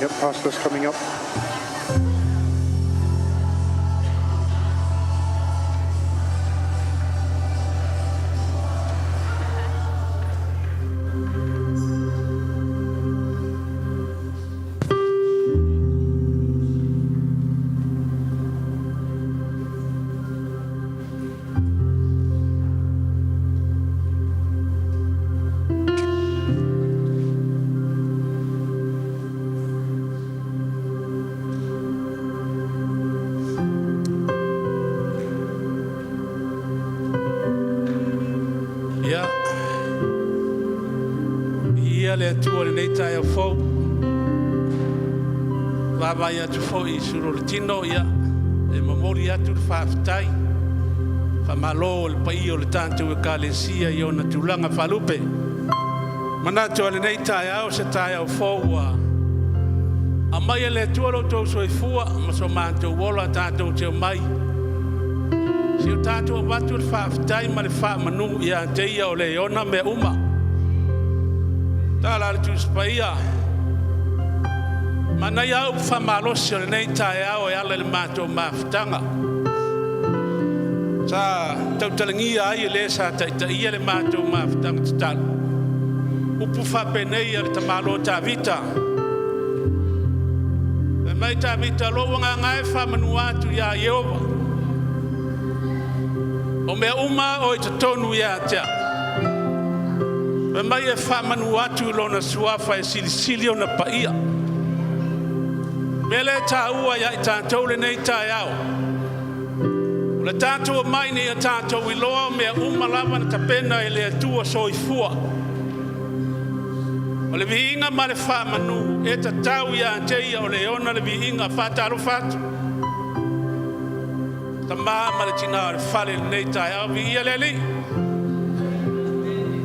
Yep, pastor's coming up. Ia, viia le Atua i lenei taeao fou, vaavaai atu foi i sulu o le tino, ia, e momoli atu le faafetai, faamalo i le paia o le tatou Ekalesia i ona tulaga faalupe. Manatu o lenei taeao, o se taeao fou ua aumai e le Atua lo outou soifua ma so matou ola tatou te omai se i o tatou avatu le faafetai ma le faamanu ia te Ia o le e ona mea uma. Tala a le Tusi Paia, manaia lava upu faamalosi o lenei taeao e ala i le matou mafutaga. Sa tautalagia ai e le sa taitaia le matou mafutaga tatalo. Upu faapenei a le tamaloa Tavita. Fai mai Tavita, lou agaga e faamanu atu ia Ieova. O mea uma o i totonu ia te au. Fai mai e faamanu atu i lona suafa e silisili ona paia. Mea lea e taua ia i tatou lenei taeao. O le tatou omai ina ia tatou iloa o mea uma lava na tapena e le Atua soifua. O le viiga ma le faamanu e tatau ia te ia o le ona le viiga. Faatalofa atu tama ma le tina o le fale i lenei taeao, viia le Alii.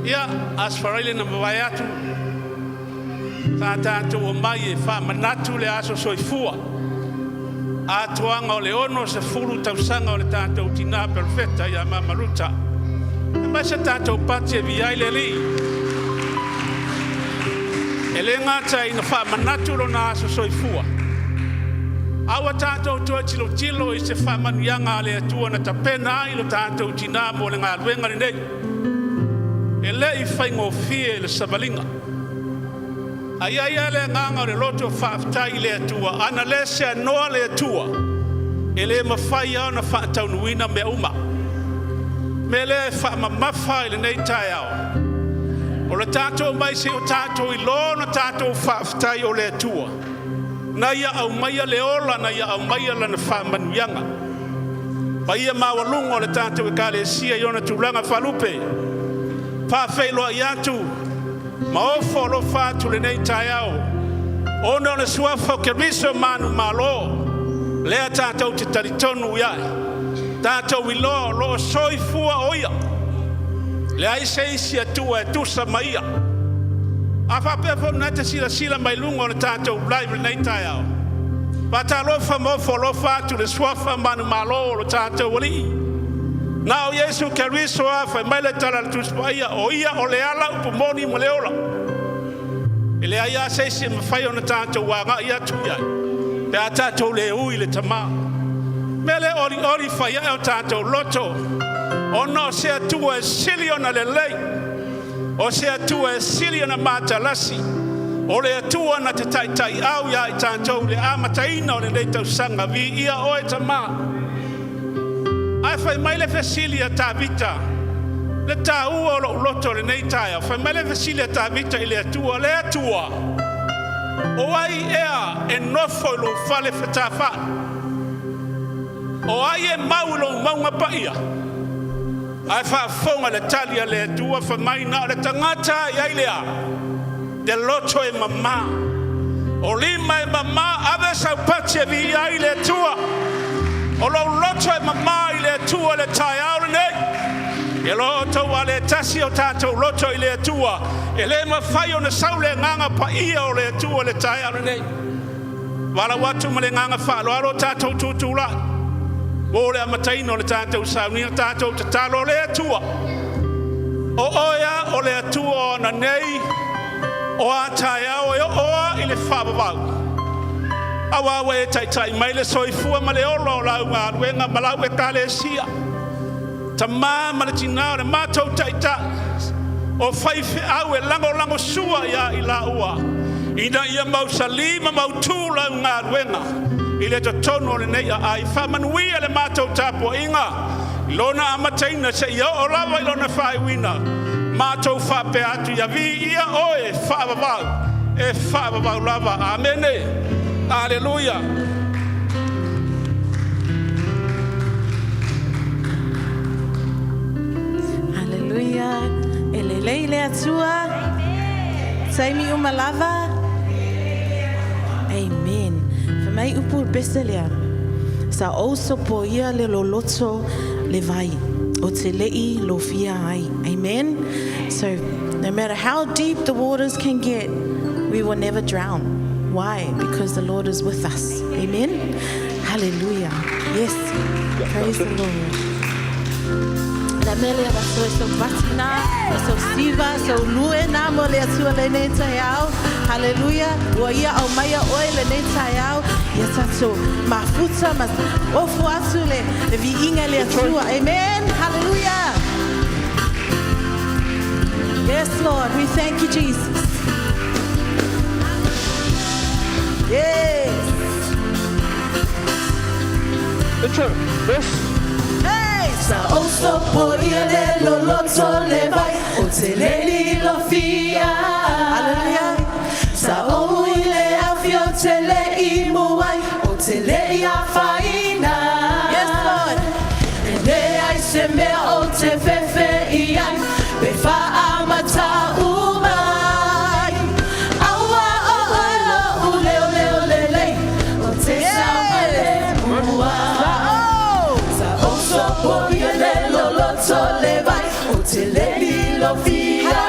Ia, Aso Faraile na mavae atu, sa tatou omai e faamanatu le aso soifua. Atoaga o le 60 tausaga o le tatou tina perofeta ia Mama Ruta. E mai se tatou pati e viia ai le Alii. E le gata ina faamanatu lona aso soifua, a ua tatou toe tilotilo i se faamanuiaga a le Atua na tapena ai lo tatou tina mo le galuega lenei. E le i faigofie le savaliga. A i ai lava le agaga o le loto faafetai i le Atua, ana le seanoa le Atua, e le mafai lava ona faataunuuina mea uma. Mea lea e faamamafa i lenei taeao, o le tatou omai se i o tatou iloa ona tatou faafetai o le Atua, na ia aumaia le ola, na ia aumaia lana faamanuiaga. Paia maualuga o le tatou Ekalesia i ona tulaga faalupe, faafeiloai atu ma ofo alofa atu lenei taeao, ona o le suafa o Keriso manumalo, lea tatou te talitonu i ai, tatou iloa o lo o soifua o ia, leai se isi Atua e tusa ma ia. A faapea foi o lena e te silasila mai luga o le tatou live lenei taeao, faatalofa ma ofo alofa atu le suafa manumalo o lo tatou Alii. Na o Iesu Keriso a, fai mai le tala a le Tusi Paia, o ia o le ala, upu moni ma le ola. E leai lava se isi e mafai ona tatou agai atu i ai, pe a tatou le ui i le Tama. Mea lea olioli fai ae o tatou loto, ona o se Atua e sili ona lelei, o se Atua e sili ona matalasi, o le Atua na te taitaiau iā i tatou i le amataina o lenei tausaga. Viia oe Tama. Ae fai mai le fesili a Tavita, le taua o lou loto i lenei taeao, fai mai le fesili a Tavita i le Atua, le Atua, o ai ea e nofo i lou fale fetafai? O ai e mau i lou mauga paia? Ae faafofoga le tali a le Atua, fai mai, na o le tagata e i ai le a? Le loto e mama. O lima e mama, ave sau pati e viia ai le Atua. O lou loto e mama i le Atua le taeao lenei. E loa outou a le tasi o tatou loto i le Atua, e le mafai ona sau le agaga paia o le Atua le taeao lenei. Valaau atu ma le agaga faaaloalo o tatou tutulai mo le amataina o le tatou sauniga, tatou tatalo, le Atua. O oe a o le Atua o ananei, o a taeao e oo a i le faavavau. Auā ua e taitai mai le soifua ma le ola o lau galuega ma lau ekalesia. Tamā ma le tinā o le matou taitai, o faifeau e lagolagosua ia i laua, ina ia mausali ma mautū lau galuega i le totonu o lenei aai. Faamanuia le matou tapuaiga i lona amataina seia oo lava i lona faaiuina. Matou faapea atu ia viia oe faavavau, e faavavau lava. Amene. Aleluia. Hallelujah. E lelei le Atua. Taimi uma lava. Amen. Fa mai upu pese lea. Sa ou sopoia le loloto le vai. O te lei lofia ai. Amen. So no matter how deep the waters can get, we will never drown. Why? Because the Lord is with us. Amen. Hallelujah. Yes. Praise the Lord. La mele a so so batina, so siva, so lue nā mo le atua le nei tai au. Hallelujah. Ua ia au maia oe le nei tai au. Ia tatou mafuta ma ofu atu le, le viiga le Atua. Amen. Hallelujah. Yes, Lord. We thank you, Jesus. Yes. Intro. Verse. Hey! Sa ou sopoia le loloto le vai o te leli lofia. Hallelujah. Sa ou i le afi o te le i muai o te le i afaina. Yes, Lord. E le ai se mea o te fefe i ai pe whaamata umai. Aua o oe lo u leo leo lelei o te saoga le mua. Oh! Sa ou sopoia le loloto le vai o te le lofia.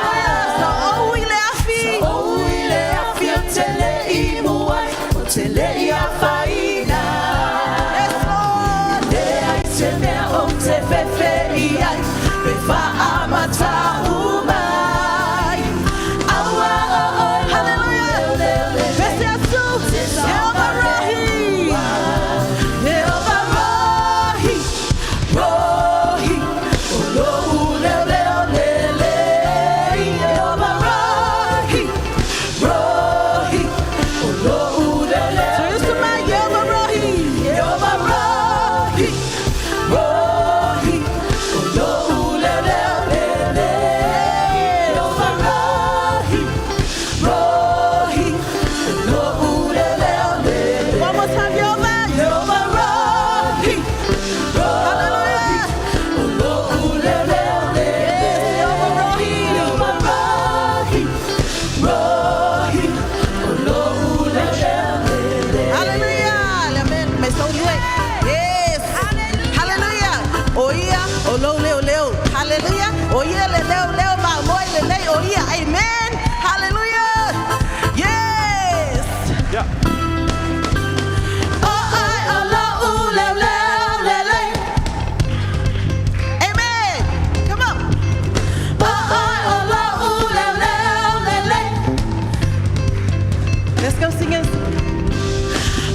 Sa ou i le afi. Sa ou i le afi o te le i muai o te le i afaina. Yes, Lord. Le ai se mea o te fefe i ai pe whaamata umai. Aua o oe lo u leo leo lelei. Pese atu. Jehovah Rohi. Jehovah Rohi, Rohi, o lo u leo leo lelei. Jehovah Rohi, Rohi, o lo u leo leo So yesu mai Jehovah Rohi. Jehovah Rohi, Rohi, o lo u leo leo lelei. Jehovah Rohi, Rohi, o lo u leo leo lelei. One more time, Jehovah. Jehovah Rohi, Rohi, o lo u leo leo lelei. Jehovah Rohi. Jehovah Rohi, Rohi, o lo u leo leo lelei. Hallelujah. Amen. Me so lue. Yes. Hallelujah. O ia, o lo leo leo. Hallelujah. O ia le leo leo ma moi le lei o ia. Amen. Hallelujah. Yes. Yeah. O ai o lo u leo leo lelei. Amen. Come on. O ai o lo u leo leo lelei. Let's go, singers.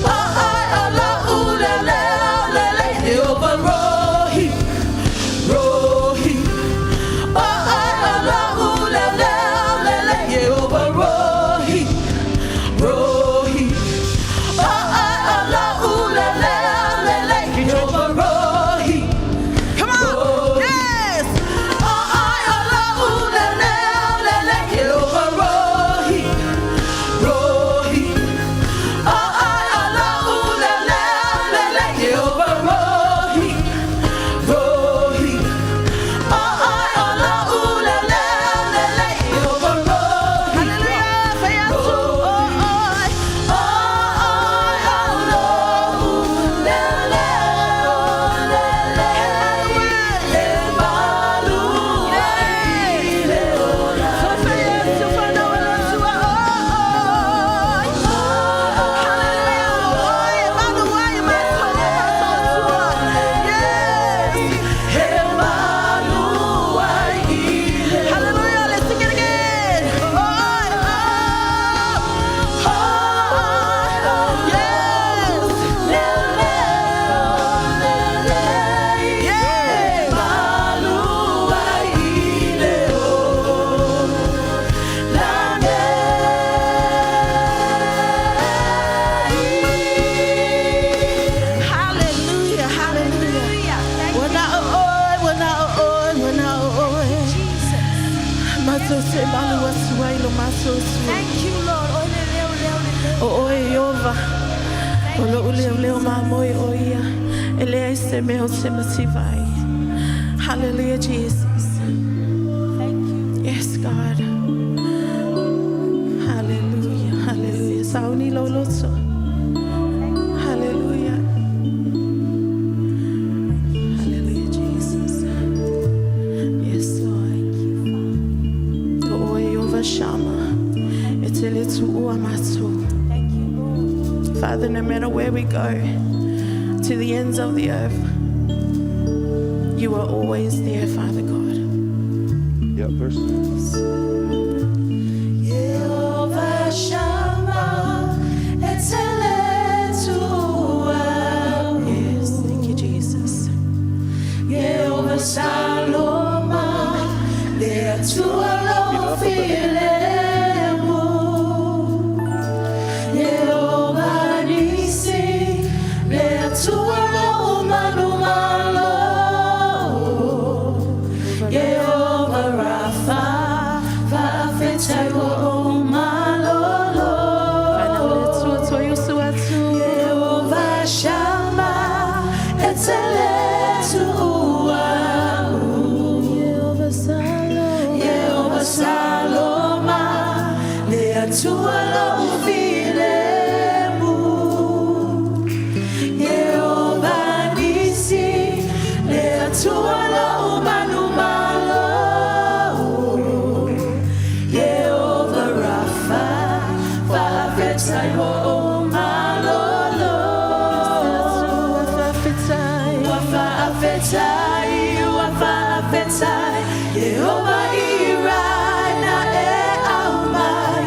O ai o lo u leo leo lelei. Jehovah Rohi, Rohi. O ai o lo u leo leo lelei. matou seemalu atu ai lo matou sui. Thank you, Lord. Oi le leo leo le leo. O oe Ieova, o lo'u leoleo mamoe o ia, e leai se mea ou te mativa ai. Hallelujah, Jesus. Thank you. Yes, God. Hallelujah, hallelujah. Sauni lou loto. Hallelujah. Hallelujah, Jesus. Yes, Lord. O oe Ieova Shama. E te le tuua matou. Thank you, Lord. Father, no matter where we go, to the ends of the earth, you are always there, Father God. Yeah, verse. Jehovah Shammah, e te le tuua. Yes, thank you, Jesus. Jehovah Saloma, le Atua lou filemu. Jehovah Nisi, le Atua lou manumalo. Jehovah Rapha, faafetai ua ou malolo. Jehovah Shammah, e te le tuua. Jehovah Saloma, le Atua lou filemu. Jehovah Nisi, le Atua lou manumalo. Jehovah Rapha, faafetai ua ou malolo. Ua faafetai, ua faafetai, Jehovah irai na e aumai,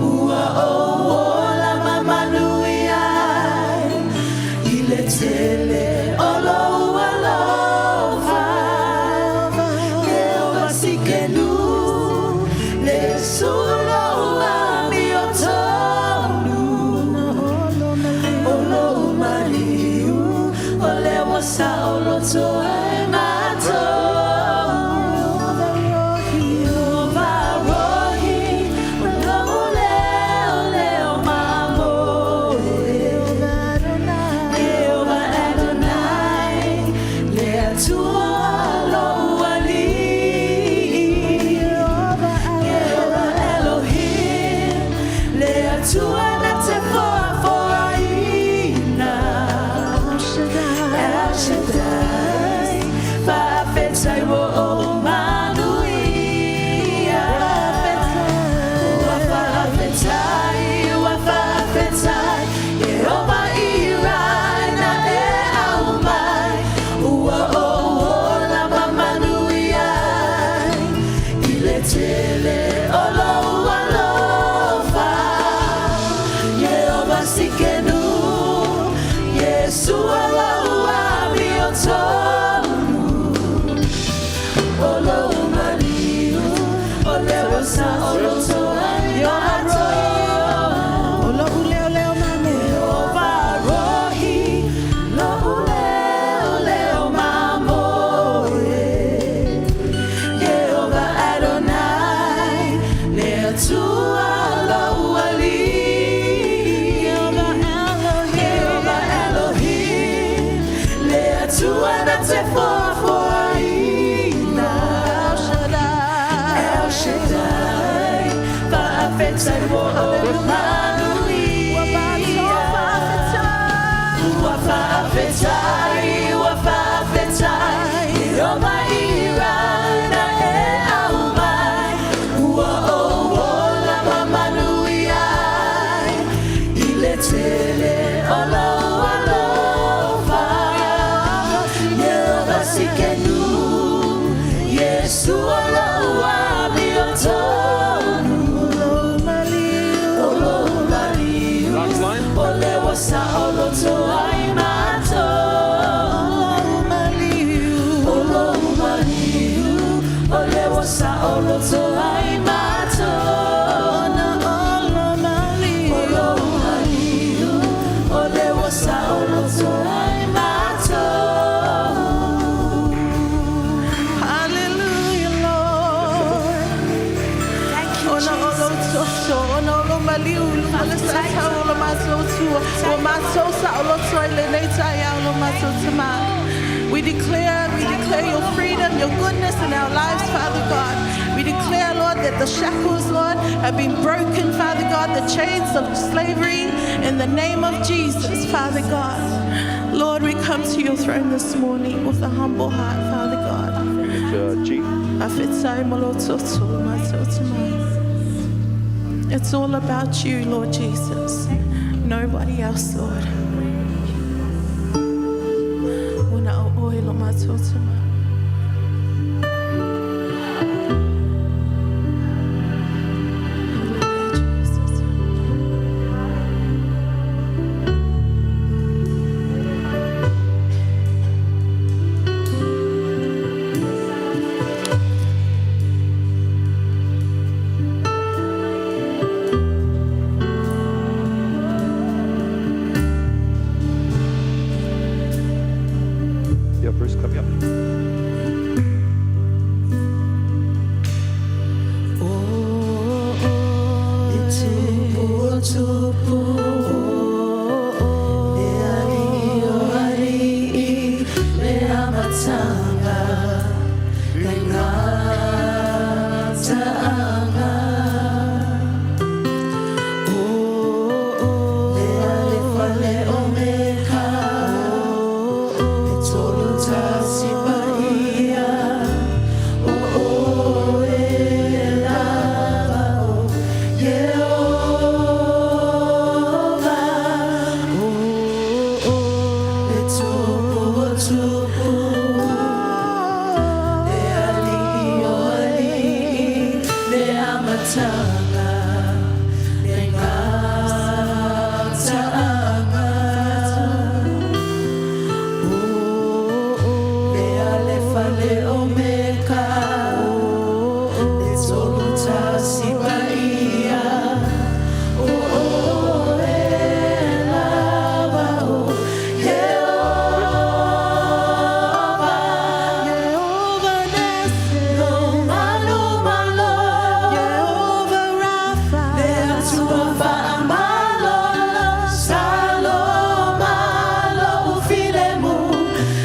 ua ou ola ma manuia ai, i le tele o lou alofa. Jehovah Tsidkenu, le Iesu lou amiotonu. O lou maliu, o lea ua saoloto ai matou. Jehovah Rohi, o lou leoleo mamoe. Jehovah Adonai, le Atua lou Alii. Jehovah Elohim, le Atua na te foafoaina. El Shaddai, faafetai ua ou manuia. Ua faafetai, ua faafetai, Jehovah irai na e aumai, ua ou ola ma manuia ai, i le tele o lou alofa. Jehovah Tsidkenu, Iesu lou amiotonu. O lou maliu, o lea ua saoloto ai matou. O lou leoleo mamoe. Jehovah Rohi, lou leoleo mamoe. Jehovah Adonai, le Atua lou Alii. Jehovah Elohim, le Atua na te foafoaina. El Shaddai, faafetai ua ou manuia. Ua faafetai, ua faafetai, Jehovah irai na e aumai, ua ou ola ma manuia ai, i le tele o lou alofa. Jehovah Tsidkenu, Iesu lou amiotonu. O lou maliu, Last line. o lea ua saoloto ai matou. O lou maliu, o lea ua saoloto ai matou. O lou maliu, o lea ua saoloto ai matou. Hallelujah, Lord. maliu i luga o le saisau o lo matou Atua. Ua matou saoloto ai lenei taeao lo matou Tamā. We declare your freedom, your goodness in our lives, Father God. We declare, Lord, that the shackles, Lord, have been broken, Father God, the chains of slavery in the name of Jesus, Father God. Lord, we come to your throne this morning with a humble heart, Father God. G. Faafetai mo lo toto, matou Tamā. It's all about you, Lord Jesus. Nobody else, Lord. Ua na o oe lo matou Tamā. Hallelujah, Jesus. Yeah, Bruce, come up. Le tupu o tupu, le alii o alii, le amataga, le gataaga. Le alefa le omeka, e tolu tasi paia, o oe lava o Ieova. Le tupu o tupu, le alii o alii, le amataga, le gataaga. Le alefa le omeka, e tolu tasi paia, o oe lava o Ieova. Jehovah Nissi, Lo malo, Jehovah Rapha, le Atua faamalolo, Saloma lou filemu,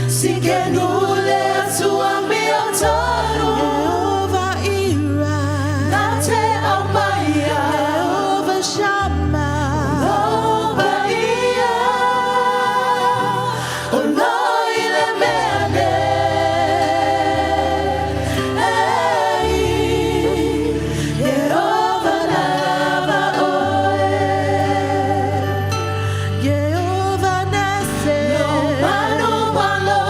Sikenu le Atua amiotonu, Jehovah Irah, Na te aumaia, Jehovah Shammah, o paia, o lo i le mea nei, Ieova lava oe. Jehovah Nissi, Manu malo,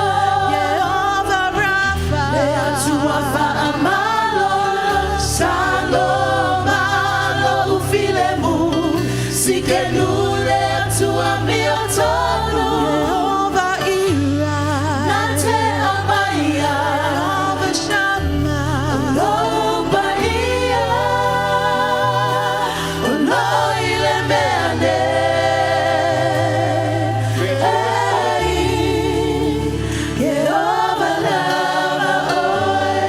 Jehovah Rapha, le Atua faamalolo, Saloma lou filemu, Sikenu le Atua amiotonu, Jehovah Irah, Na te aumaia, Jehovah Shammah, o paia, o lo i le mea nei, Ieova lava oe.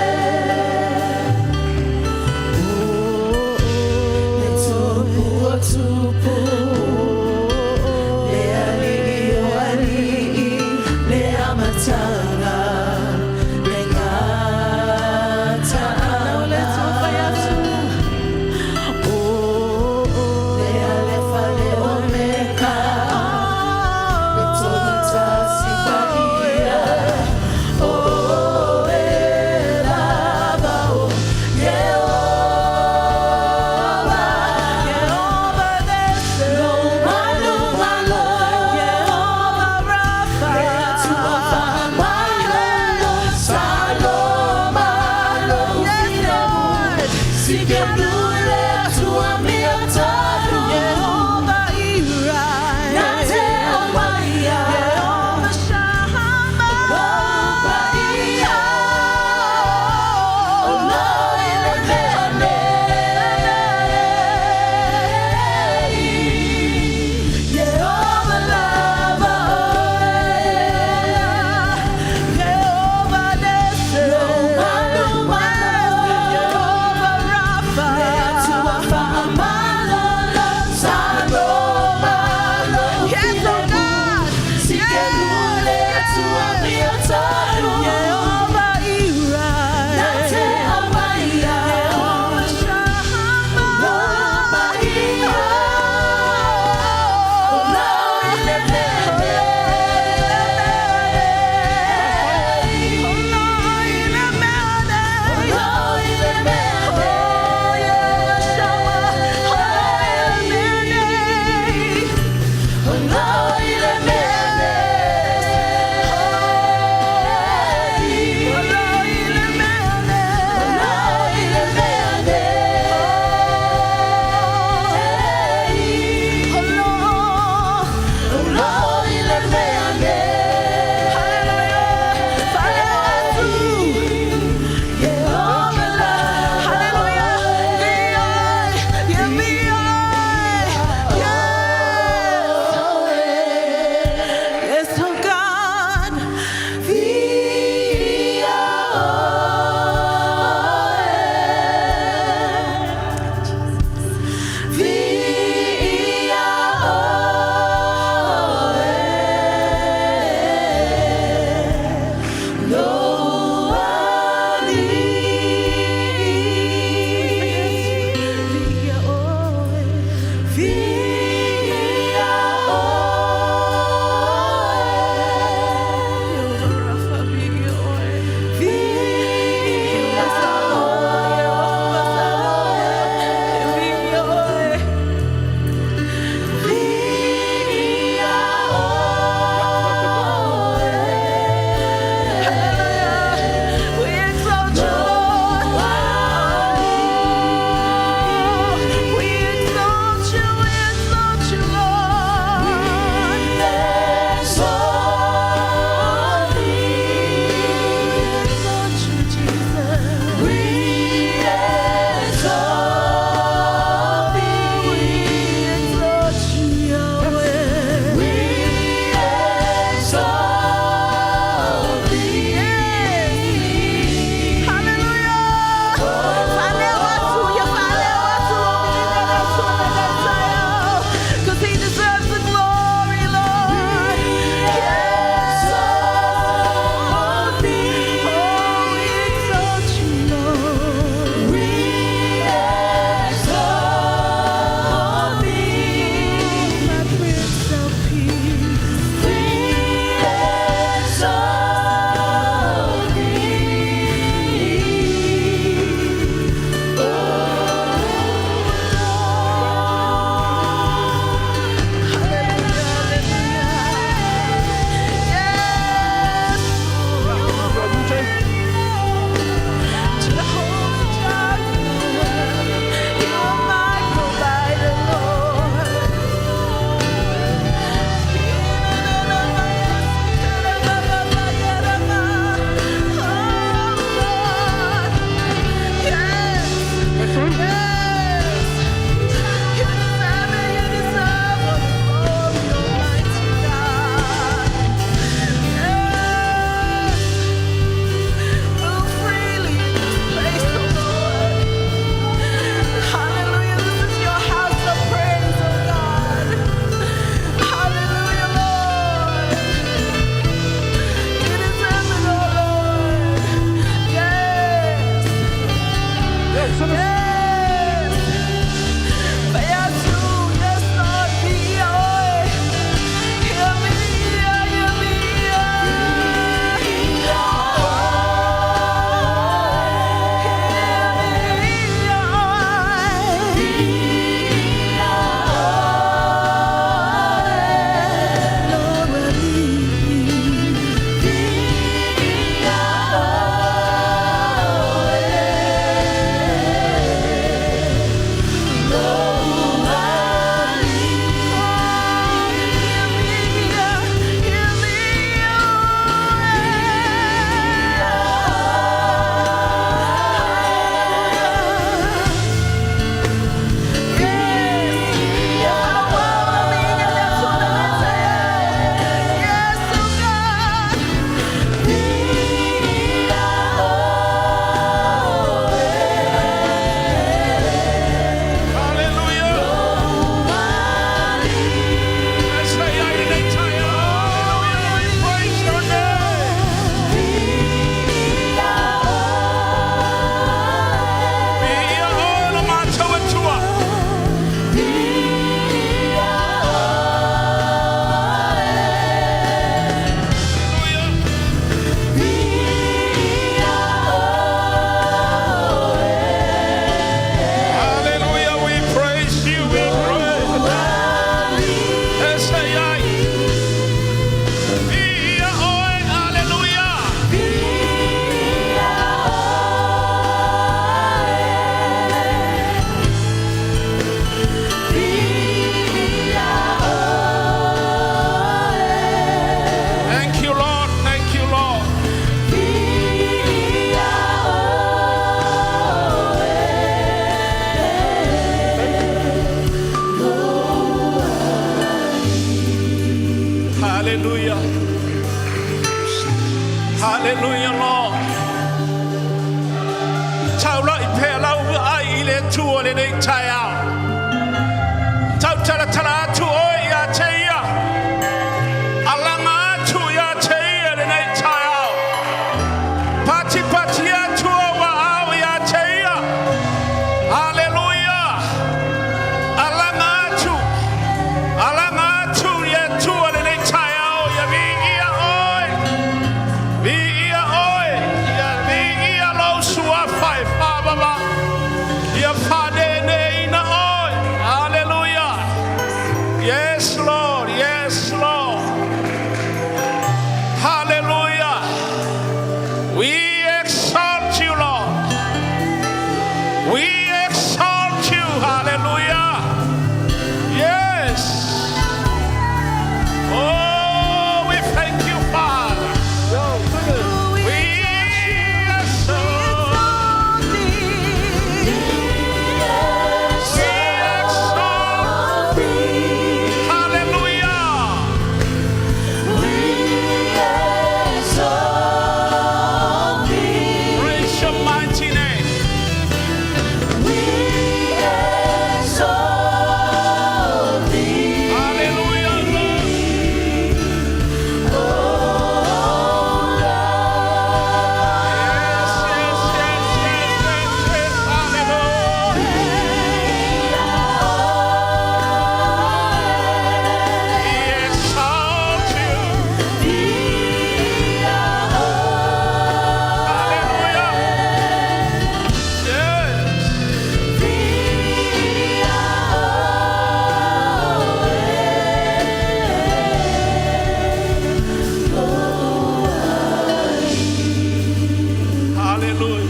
Hallelujah, Lord. Taulai pea lau ai i le Atua lenei taeao. Tautalatala atu oe ia te ia. Alaga atu ia te ia lenei taeao. Patipati atu ou aao ia te ia. Hallelujah. Alaga atu. Alaga atu i le Atua lenei taeao. Ia viia oe. Viia oe. Ia viia lou suafa e faavavau. Ia faaneeneeina oe. Hallelujah. Yes, Lord. Yes, Lord. Hallelujah. We exalt you, Lord. We exalt you. Hallelujah. Yes. Oh, we thank you, Father. We exalt. We exalt. Hallelujah. Praise your mighty name. Hallelujah, Lord. Yes, yes, yes, yes, yes, yes. Hallelujah. We exalt you. Hallelujah. Yes. Hallelujah.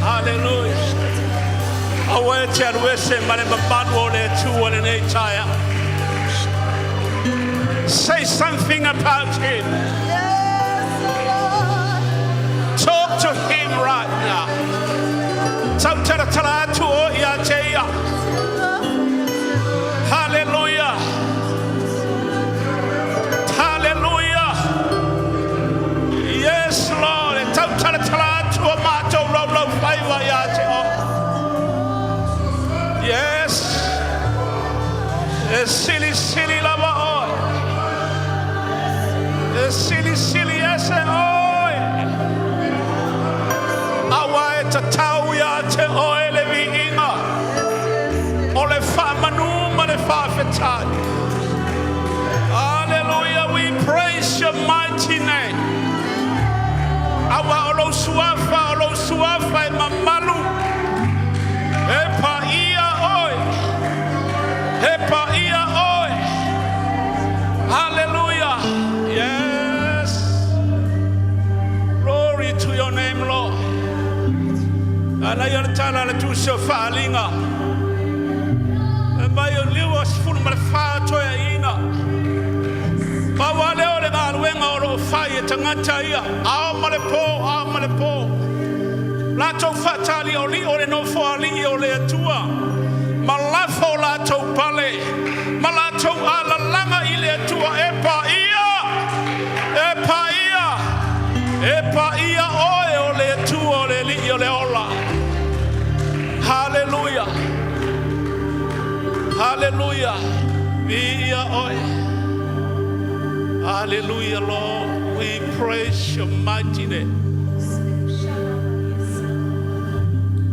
Hallelujah. Aua e te alu ese ma le mamalu o le Atua lenei taeao. Say something about him. Talk to him right now. Tautalatala atu oe ia te ia. Hallelujah. Hallelujah. Yes, Lord. E tautalatala atu o matou laulaufaiva ia te oe. Yes. E silisili lava oe. E silisili ese oe. Aua e tatau ia te oe le viiga. O le faamanu ma le faafetai. Hallelujah. We praise your mighty name. Aua o lou suafa, o lou suafa e mamalu. E paia oe. E paia oe. Hallelujah. Yes. Glory to your name, Lord. Ala ia le tala le tusi o Faaaliga. E mai o liu o 14 toeaiina. Pau lava lea o le galuega o loo fai e tagata ia. Ao ma le po, ao ma le po. Latou faatalioli'o le nofoalii o le Atua. Ma lafo latou pale. Ma latou alalaga i le Atua e paia. E paia. E paia oe o le Atua o le alii o le ola. Hallelujah. Hallelujah. Viia oe. Hallelujah, Lord. We praise your mighty name.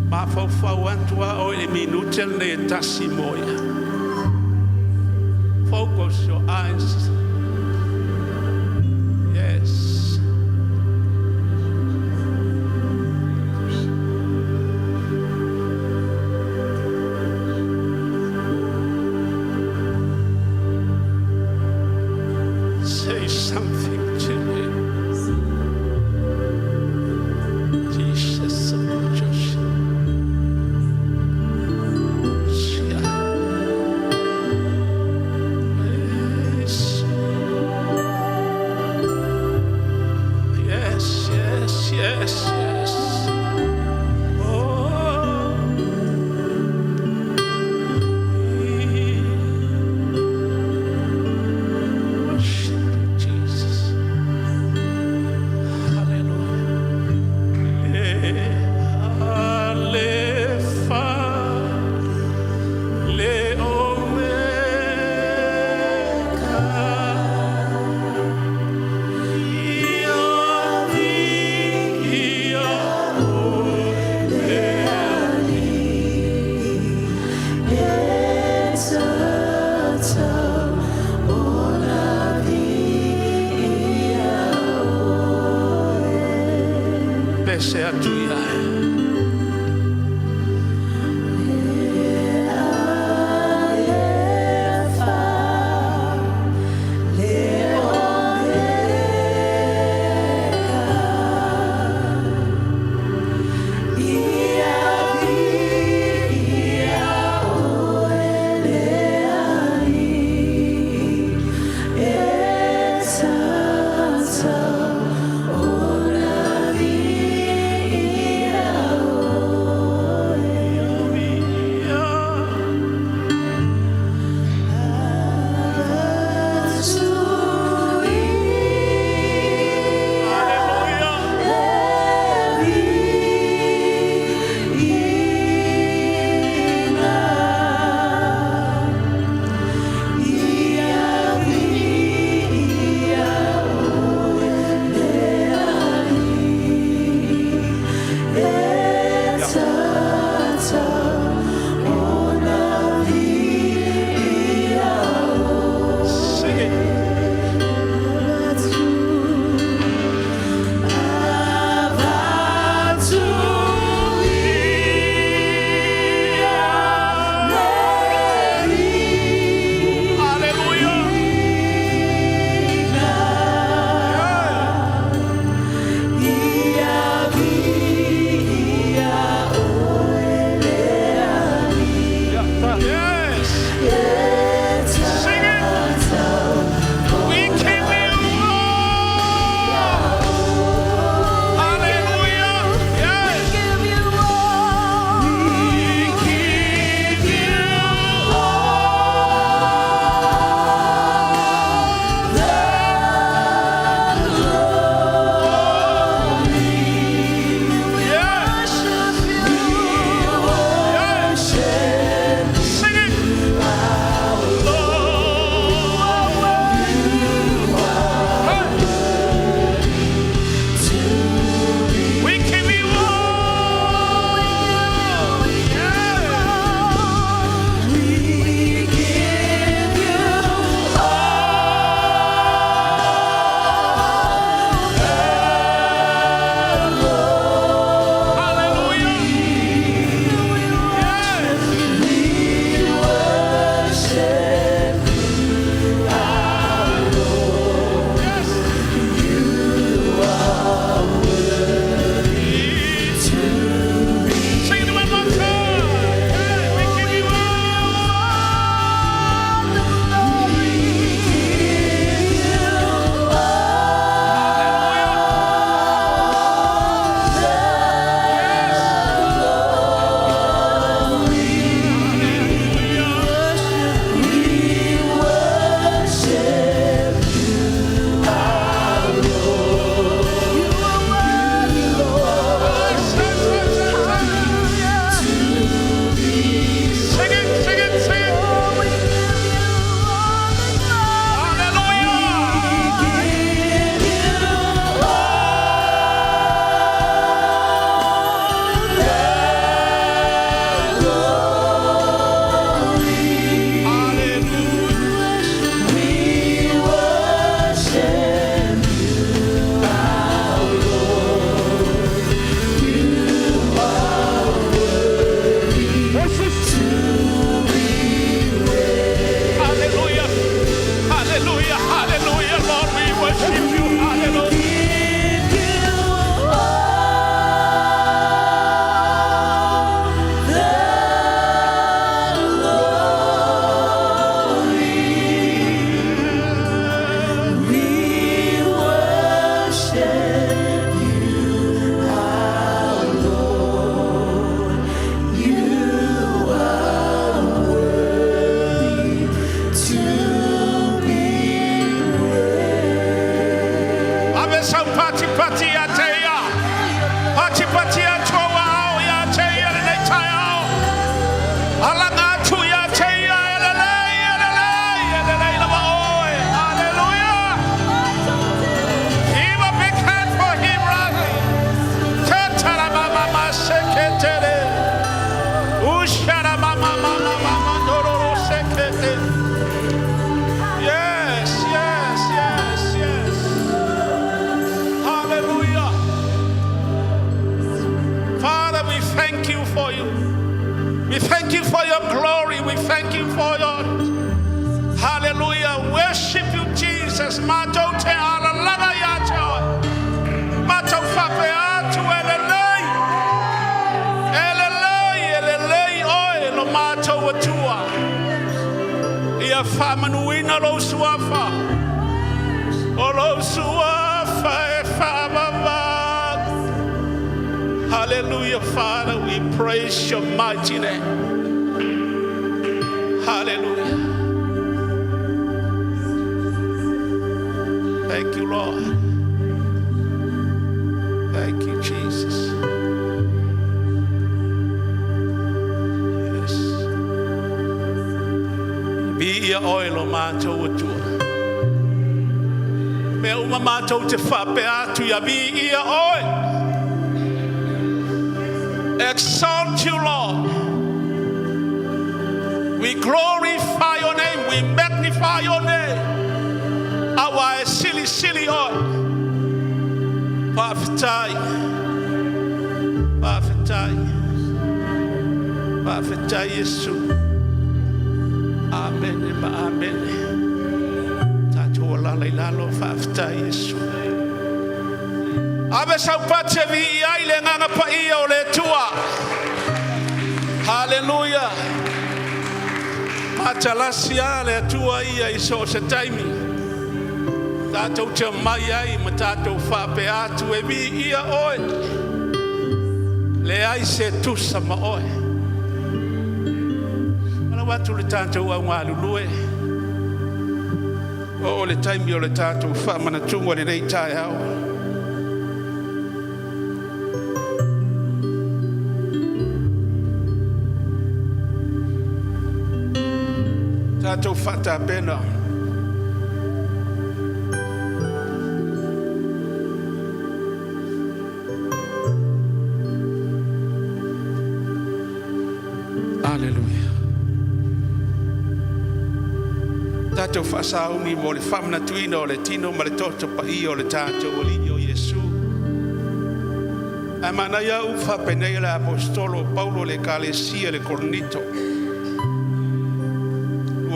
Mafaufau atu a oe i le minute lenei e tasi mo ia. Focus your eyes. Yes. Say something to him. Jesus, Jesus. Yeah. Yes. atu i ai. Sing it. Hallelujah. Yes. Sing it. We give you all. Hallelujah. Yes. We give you all. Yes. Yes. Sing it. Lord. Hey. We give you all. Yeah. Hallelujah. Yes. Yes. Sing it one more time. Hey, we give you all. Sing it, sing it, sing it. Hallelujah. Hallelujah. Hallelujah. Hallelujah. Hallelujah. Lord, we worship you. Hallelujah. Ave sau pati pati a te ia. Pati pati a tua ao ia te ia le nei tai ao. Alanga atu ia te ia e le lei, e le lei, e le lei lava oe. Hallelujah. Give a big hand for him, brother. Te tara mama ma se ke tere. Ushara mama mama mama dororo se ke te. Yes, yes, yes, yes. Hallelujah. for you. We thank you for your glory. We thank you for your Hallelujah. Worship you, Jesus. Matou te alalaga ia te oe. Matou faapea atu e lelei. E lelei, e lelei oe lo matou Atua. Ia faamanuina lou suafa. O lou suafa e faavavau. Hallelujah, Father. We praise your mighty name. Hallelujah. Thank you, Lord. Thank you, Jesus. Yes. Viia oe lo matou Atua. Mea uma matou te faapea atu ia viia oe. Exalt you, Lord. We glorify your name. We magnify your name. Aua e silisili oe. Faafetai. Faafetai. Faafetai Iesu. Amene ma amene. Tatou alala i lalo faafetai Iesu. Ave sau pati e viia ai le agaga paia o le Atua. Haleluia. Matalasi a le Atua ia i so o se taimi. Tatou te mai ai ma tatou faapea atu e viia oe. Leai se tusa ma oe. Malau atu le tatou au galulue. O le taimi o le tatou faamanatuga lenei taeao. Tatou faatapena. Aleluia. Tatou faasauni mo le faamanatuina o le tino ma le toto paia o le tatou Alii o Iesu. Ae manaia upu faapenei a le Aposetolo o Paulo i le Ekalesia i le Korinito.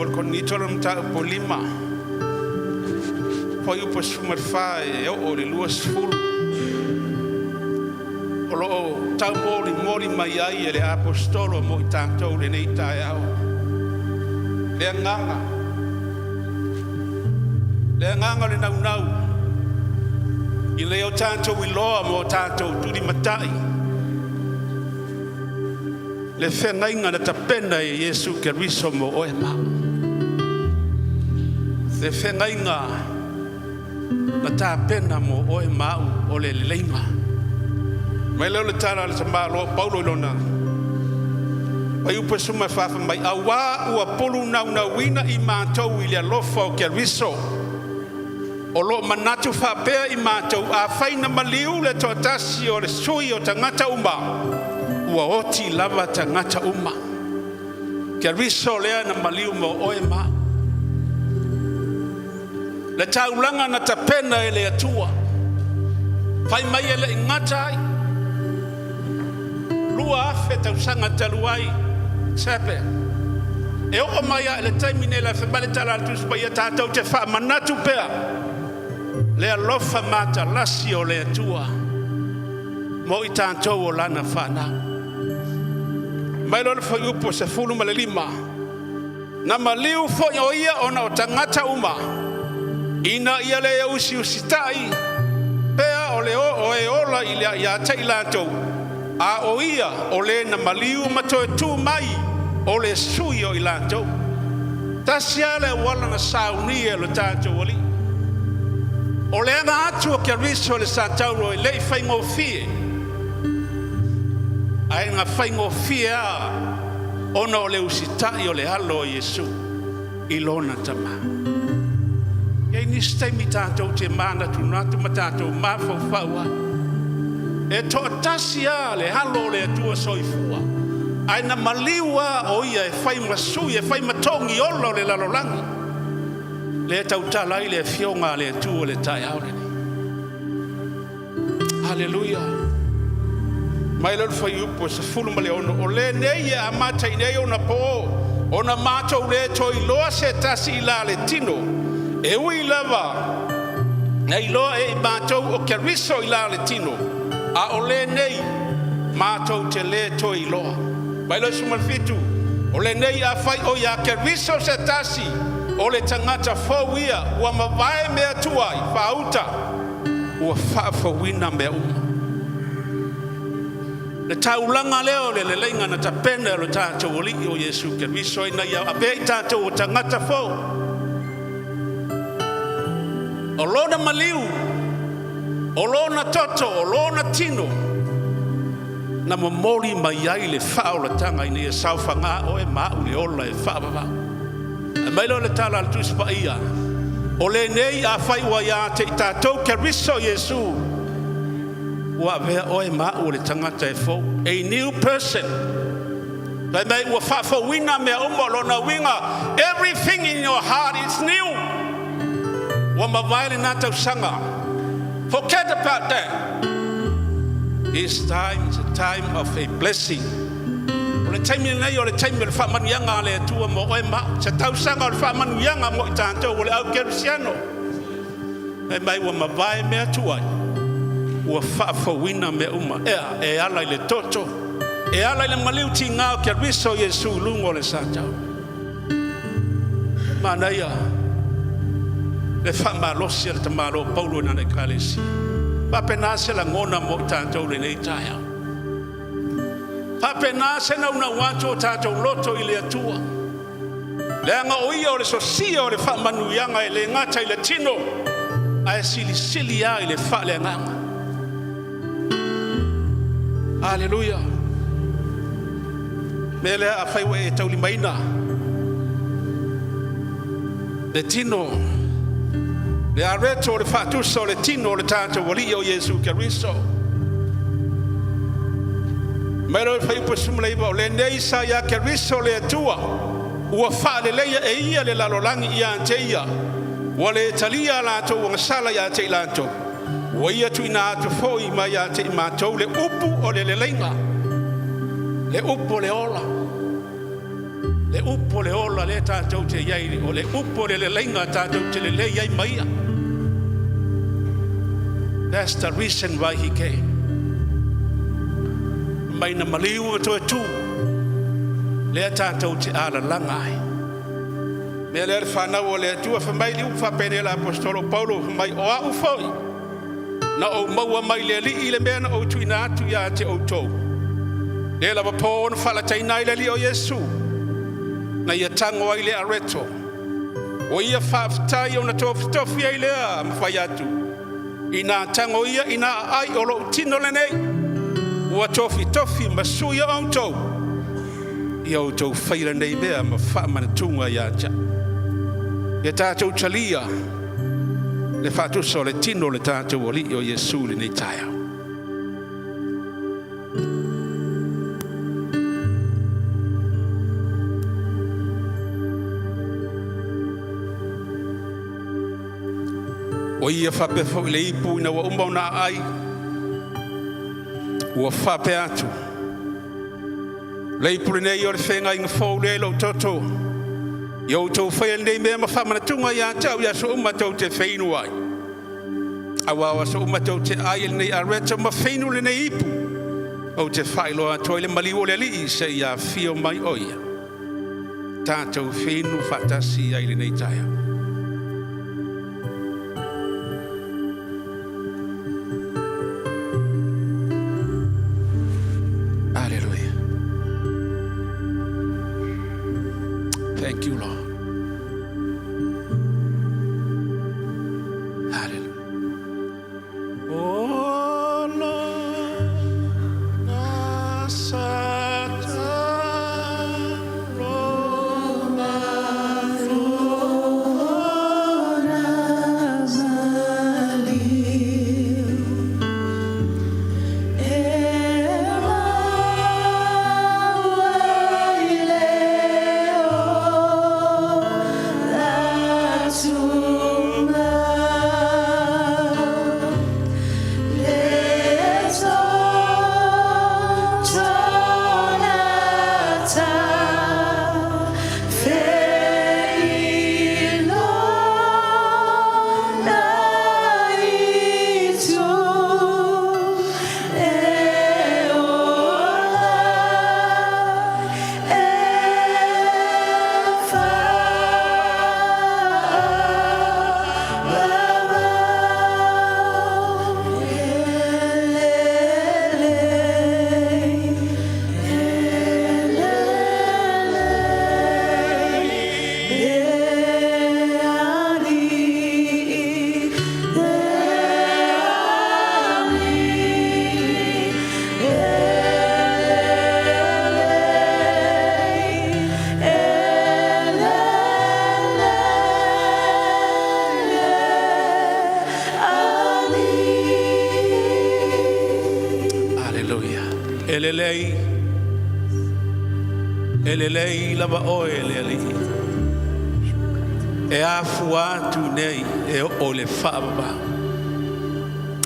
2 o Korinito lona mataupu 5. Fuaiupu 14 e oo i le 20. O lo o taumolimoli mai ai e le Aposetolo mo i tatou lenei taeao. Le agaga, le agaga o le naunau, ina ia o tatou iloa ma o tatou tulimatai le feagaiga na tapena e Iesu Keriso mo oe ma au. Le feagaiga na tapena mo oe ma au o le leleiga. Mai lea o le tala a le tamaloa Paulo i lona fuaiupu 14 fai mai, Auā ua pulu naunauina i matou i le alofa o Keriso. O lo o manatu faapea i matou, afai na maliu le toatasi o le sui o tagata uma, ua oti lava tagata uma. Keriso lea na maliu mo oe ma au. Le taulaga na tapena e le Atua, fai mai e le i gata ai, 2000 tausaga talu ai, sepe. E oo mai lava i le taimi nei le fai mai le tala a le Tusi Paia tatou te faamanatu pea le alofa matalasi o le Atua mo i tatou o lana fanau. Mai loa le fuaiupu 15, na maliu foi o ia ona o tagata uma, ina ia le usiusitai pea o le o e ola i le ia te i latou, a o ia o le na maliu ma toe tu mai o le sui o i latou. Tasi lava le auala na saunia e lo tatou Alii. O le aga atu o Keriso i le satauro e le i faigofie, ae na faigofie lava ona o le usitai o le alo o Iesu i lona Tama. E i ai nisi taimi tatou te manatunatu ma tatou mafaufau ai, e toatasi lava le alo o le Atua soifua, ae na maliu lava o ia e fai ma sui, e fai ma togi ola o le lalolagi, lea e tautala ai le Afioga a le Atua i le taeao lenei. Haleluia! Mai lea o le fuaiupu e 16, o lenei e amata i nei ona po ona matou le toe iloa se tasi i la le tino, e ui lava na iloa e i matou o Keriso i la le tino, a o lenei matou te le toe iloa. Mai lea o le 17, o lenei afai o ia Keriso se tasi, o le tagata fou ia, ua mavae mea tuai, faauta, ua faafouina mea uma. Le taulaga lea o le leleiga na tapena e lo tatou Alii o Iesu Keriso ina ia avea i tatou o tagata fou. O lona maliu, o lona toto, o lona tino, na momoli mai ai le faaolataga ina ia saofaga oe ma au i le ola e faavavau. Ae mai lea o le tala a le Tusi Paia, o lenei afai ua ia te i tatou Keriso Iesu, ua avea oe ma au o le tagata e fou, a new person. Fai mai ua faafouina mea uma, o lona uiga, everything in your heart is new. Ua mavae lena tausaga. Forget about that. This time is a time of a blessing. O le taimi lenei o le taimi o le faamanuiaga a le Atua mo oe ma au. Se tausaga o le faamanuiaga mo i tatou o le au kerisiano. Fai mai ua mavae mea tuai, ua faafouina mea uma. Ea, e ala i le toto, e ala i le maliu tiga o Keriso Iesu i luga o le satau. Manaia le faamalosi a le tamaloa Paulo i lana Ekalesia. Faapena se lagona mo i tatou i lenei taeao. Faapena se naunau atu o tatou loto i le Atua. Leaga o Ia o le sosia o le faamanuiaga e le gata i le tino, ae silisili lava i le faaleagaga. Aleluia! Mea lea afai ua e taulimaina le tino, le areto o le faatusa o le tino o le tatou Alii o Iesu Keriso. Mai loa i le fuaiupu 19, o lenei sa ia Keriso le Atua, ua faaleleia e ia le lalolagi ia te ia, ua le talia a latou agasala ia te i latou, ua ia tuuina atu foi mai ia te i matou le upu o le leleiga, le upu o le ola, le upu o le ola lea tatou te i ai, o le upu o le leleiga tatou te lelei ai ma ia. That's the reason why he came. Mai na maliu o toe tū, lea tatou te alalaga ai. Mea lea le whanau o le Atua, fai mai le upu faapenei le Aposetolo Paulo, fai mai o au foi, na ou maua mai le Alii le mea na ou tuuina atu ia te outou. Le lava po na faalataina ai le Alii o Iesu, na ia tago ai le areto. O ia faafetai ona tofitofi ai lea ma fai atu, ina tago ia ina aai o lou tino lenei, ua tofitofi ma sui o outou, ia outou faia lenei mea ma faamanatuga ia te au. Ia tatou talia le faatusa o le tino o le tatou Alii o Iesu i lenei taeao. O ia faapea foi le ipu ina ua uma ona aai, ua faapea atu, le ipu lenei o le feagaiga fou lea i lou toto, ia outou faia lenei mea ma faamanatuga ia te au i aso uma tou te feinu ai. Aua o aso uma tou te ai i lenei areto ma feinu lenei ipu, ou te faailoa atu ai le maliu o le Alii seia afio mai o ia. Tatou feinu faatasi ai lenei taeao. Hallelujah. Thank you, Lord. Hallelujah. Oh, Lord, E lelei, e lelei lava oe e le Alii. E afua atu nei e oo i le faavavau.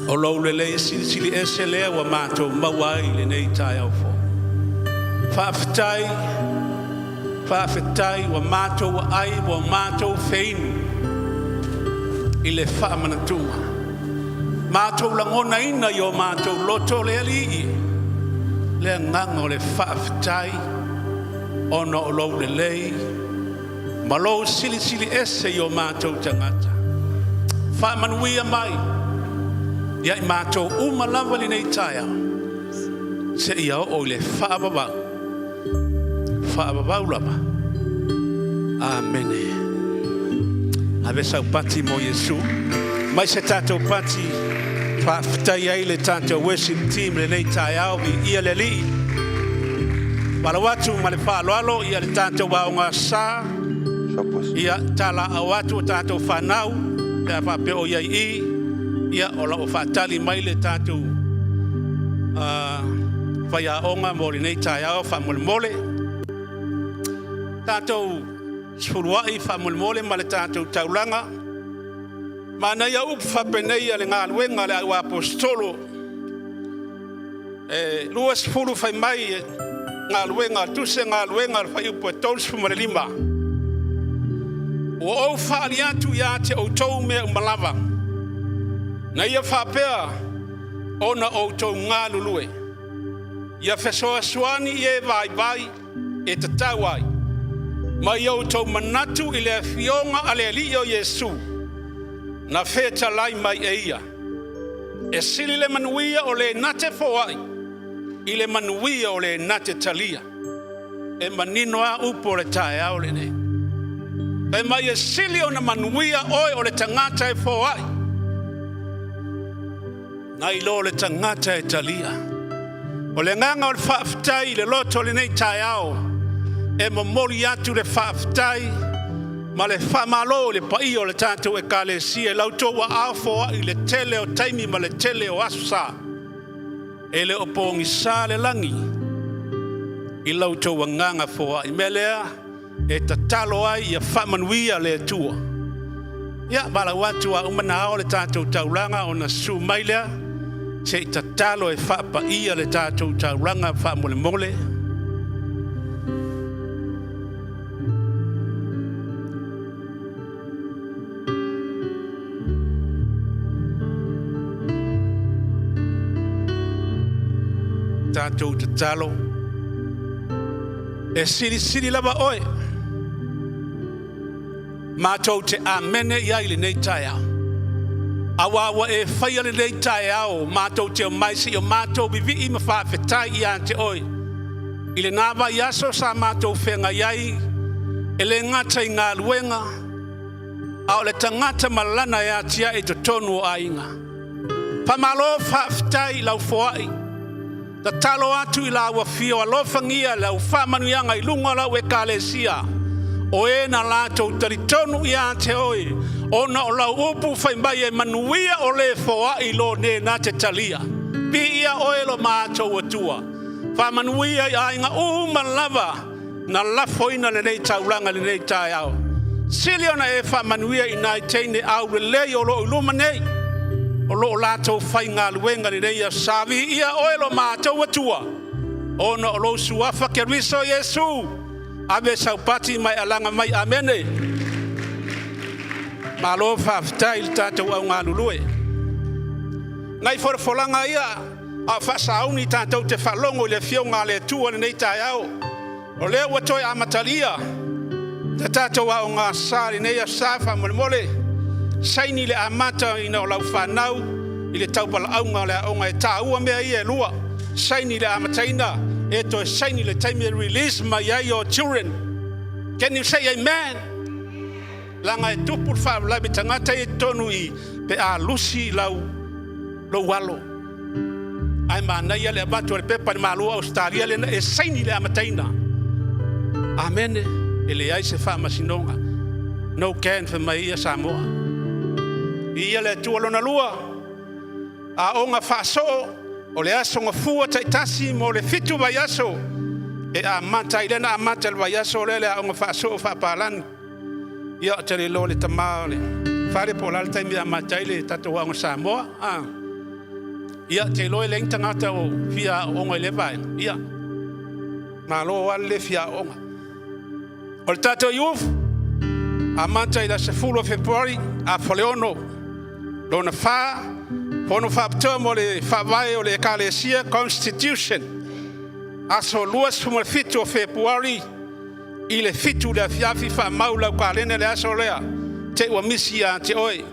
O lou lelei silisili ese lea ua matou maua ai i lenei taeao fou. Faafetai, faafetai ua matou aai ua matou feinu i le faamanatuga. Matou lagonaina i o matou loto le Alii le agaga o le faafetai ona o lou lelei ma lou silisili ese i o matou tagata. Faamanuia mai ia i matou uma lava lenei taeao seia oo i le faavavau, faavavau lava. Amene. Ave sau pati mo Iesu. Mai se tatou pati faafetai ai le tatou worship team lenei taeao viia le Alii. Valaau atu ma le faaaloalo ia le tatou aoga sa ia talaau atu o tatou fanau pe a faapea o iai i ia o lo o faatali mai le tatou faiaoga mo lenei taeao faamolemole. Tatou sefuluai faamolemole ma le tatou taulaga. Manaia upu faapenei a le galuega a le au aposetolo e 20 fai mai galuega tusi galuega le fuaiupu e 35. Ua ou faaali atu ia te outou mea uma lava, na ia faapea ona outou galulue, ia fesoasoani i e vaivai e tatau ai, ma ia outou manatu i le afioga a le Alii o Iesu, na fetalai mai e ia. E sili le manuia o le na te foai i le manuia o le na te talia. E manino a upu o le taeao lenei. Fai mai e sili ona manuia oe o le tagata e foai, nai lo le tagata e talia. O le agaga o le faafetai i le loto o lenei taeao, e momoli atu le faafetai ma le faamalo i le paia o le tatou ekalesia i la outou aao foai i le tele o taimi ma le tele o aso sa. E le o pogisa le lagi i la outou agaga foai. Mea lea e tatalo ai ia faamanuia le Atua. Ia, valaau atu a uma na ao le tatou taulaga ona susu mai lea, se i tatalo e faapaia le tatou taulaga faamolemole. Tatou tatalo. E silisili lava oe. Matou te amene i ai lenei taeao. Auā ua e faia lenei taeao, matou te omai seia matou vivii ma faafetai ia te oe. I lena vaiaso sa matou feagai ai, e le gata i galuega, a o le tagata ma lana e atiae i totonu o aiga. Faamalo faafetai i lau foai. Tatalo atu i lau Afio alofagia lau faamanuiaga i luga o lau Ekalesia, o e na latou talitonu ia te oe, ona o lau upu fai mai e manuia o le foai lo ne na te talia. Viia oe lo matou Atua. Faamanuia i aiga uma lava na lafoina lenei taulaga i lenei taeao. Sili ona e faamanuia i nai teine aulelei o lo o i luma nei, o lo o latou faigaluega lenei aso sa. Viia oe lo matou Atua, ona o lou suafa Keriso Iesu. Ave sau pati ma e alaga mai. Amene. Malo faafetai i le tatou au galulue. Nai folafolaga ia a o faasauni tatou te faalogo i le Afioga a le Atua lenei taeao. O lea ua toe amatalia le tatou aoga sa lenei aso sa faamolemole. Saini le amata ina o lau fanau i le taupalaauga o le aoga e taua mea ia e lua. Saini le amataina e toe saini le taimi e release mai ai your children. Can you say amen? Leaga e tupu le faalavelave tagata ia i totonu i pe a lusi lau lou alo. Ae manaia le avatu o le pepa i le Malo o Ausetalia lena e saini le amataina. Amene. E leai se faamasinoga. No can fai mai ia Samoa. Viia le Atua lona lua. Aoga faasoo. O le aso gafua taitasi mo le 7 vaiaso e amata ai lea na amata i le vaiaso lea le aoga faasoo faapalagi. Ia, ou te le iloa le tama o le fale po o le a le taimi e amata ai le tatou aoga Samoa. Ia, ou te iloa e leai ni tagata o fia aooga i lea vaega. Ia, malo lava le le fia aooga. O le tatou youth, amata i le aso 10 o Fepuari, afa le 6. Lona fa, fono faapitoa mo le faavae o le Ekalesia, Constitution, aso 27 o Fepuari i le 7 i le afiafi. Faamau i lau kalena le aso lea, te i ua misi ia te oe.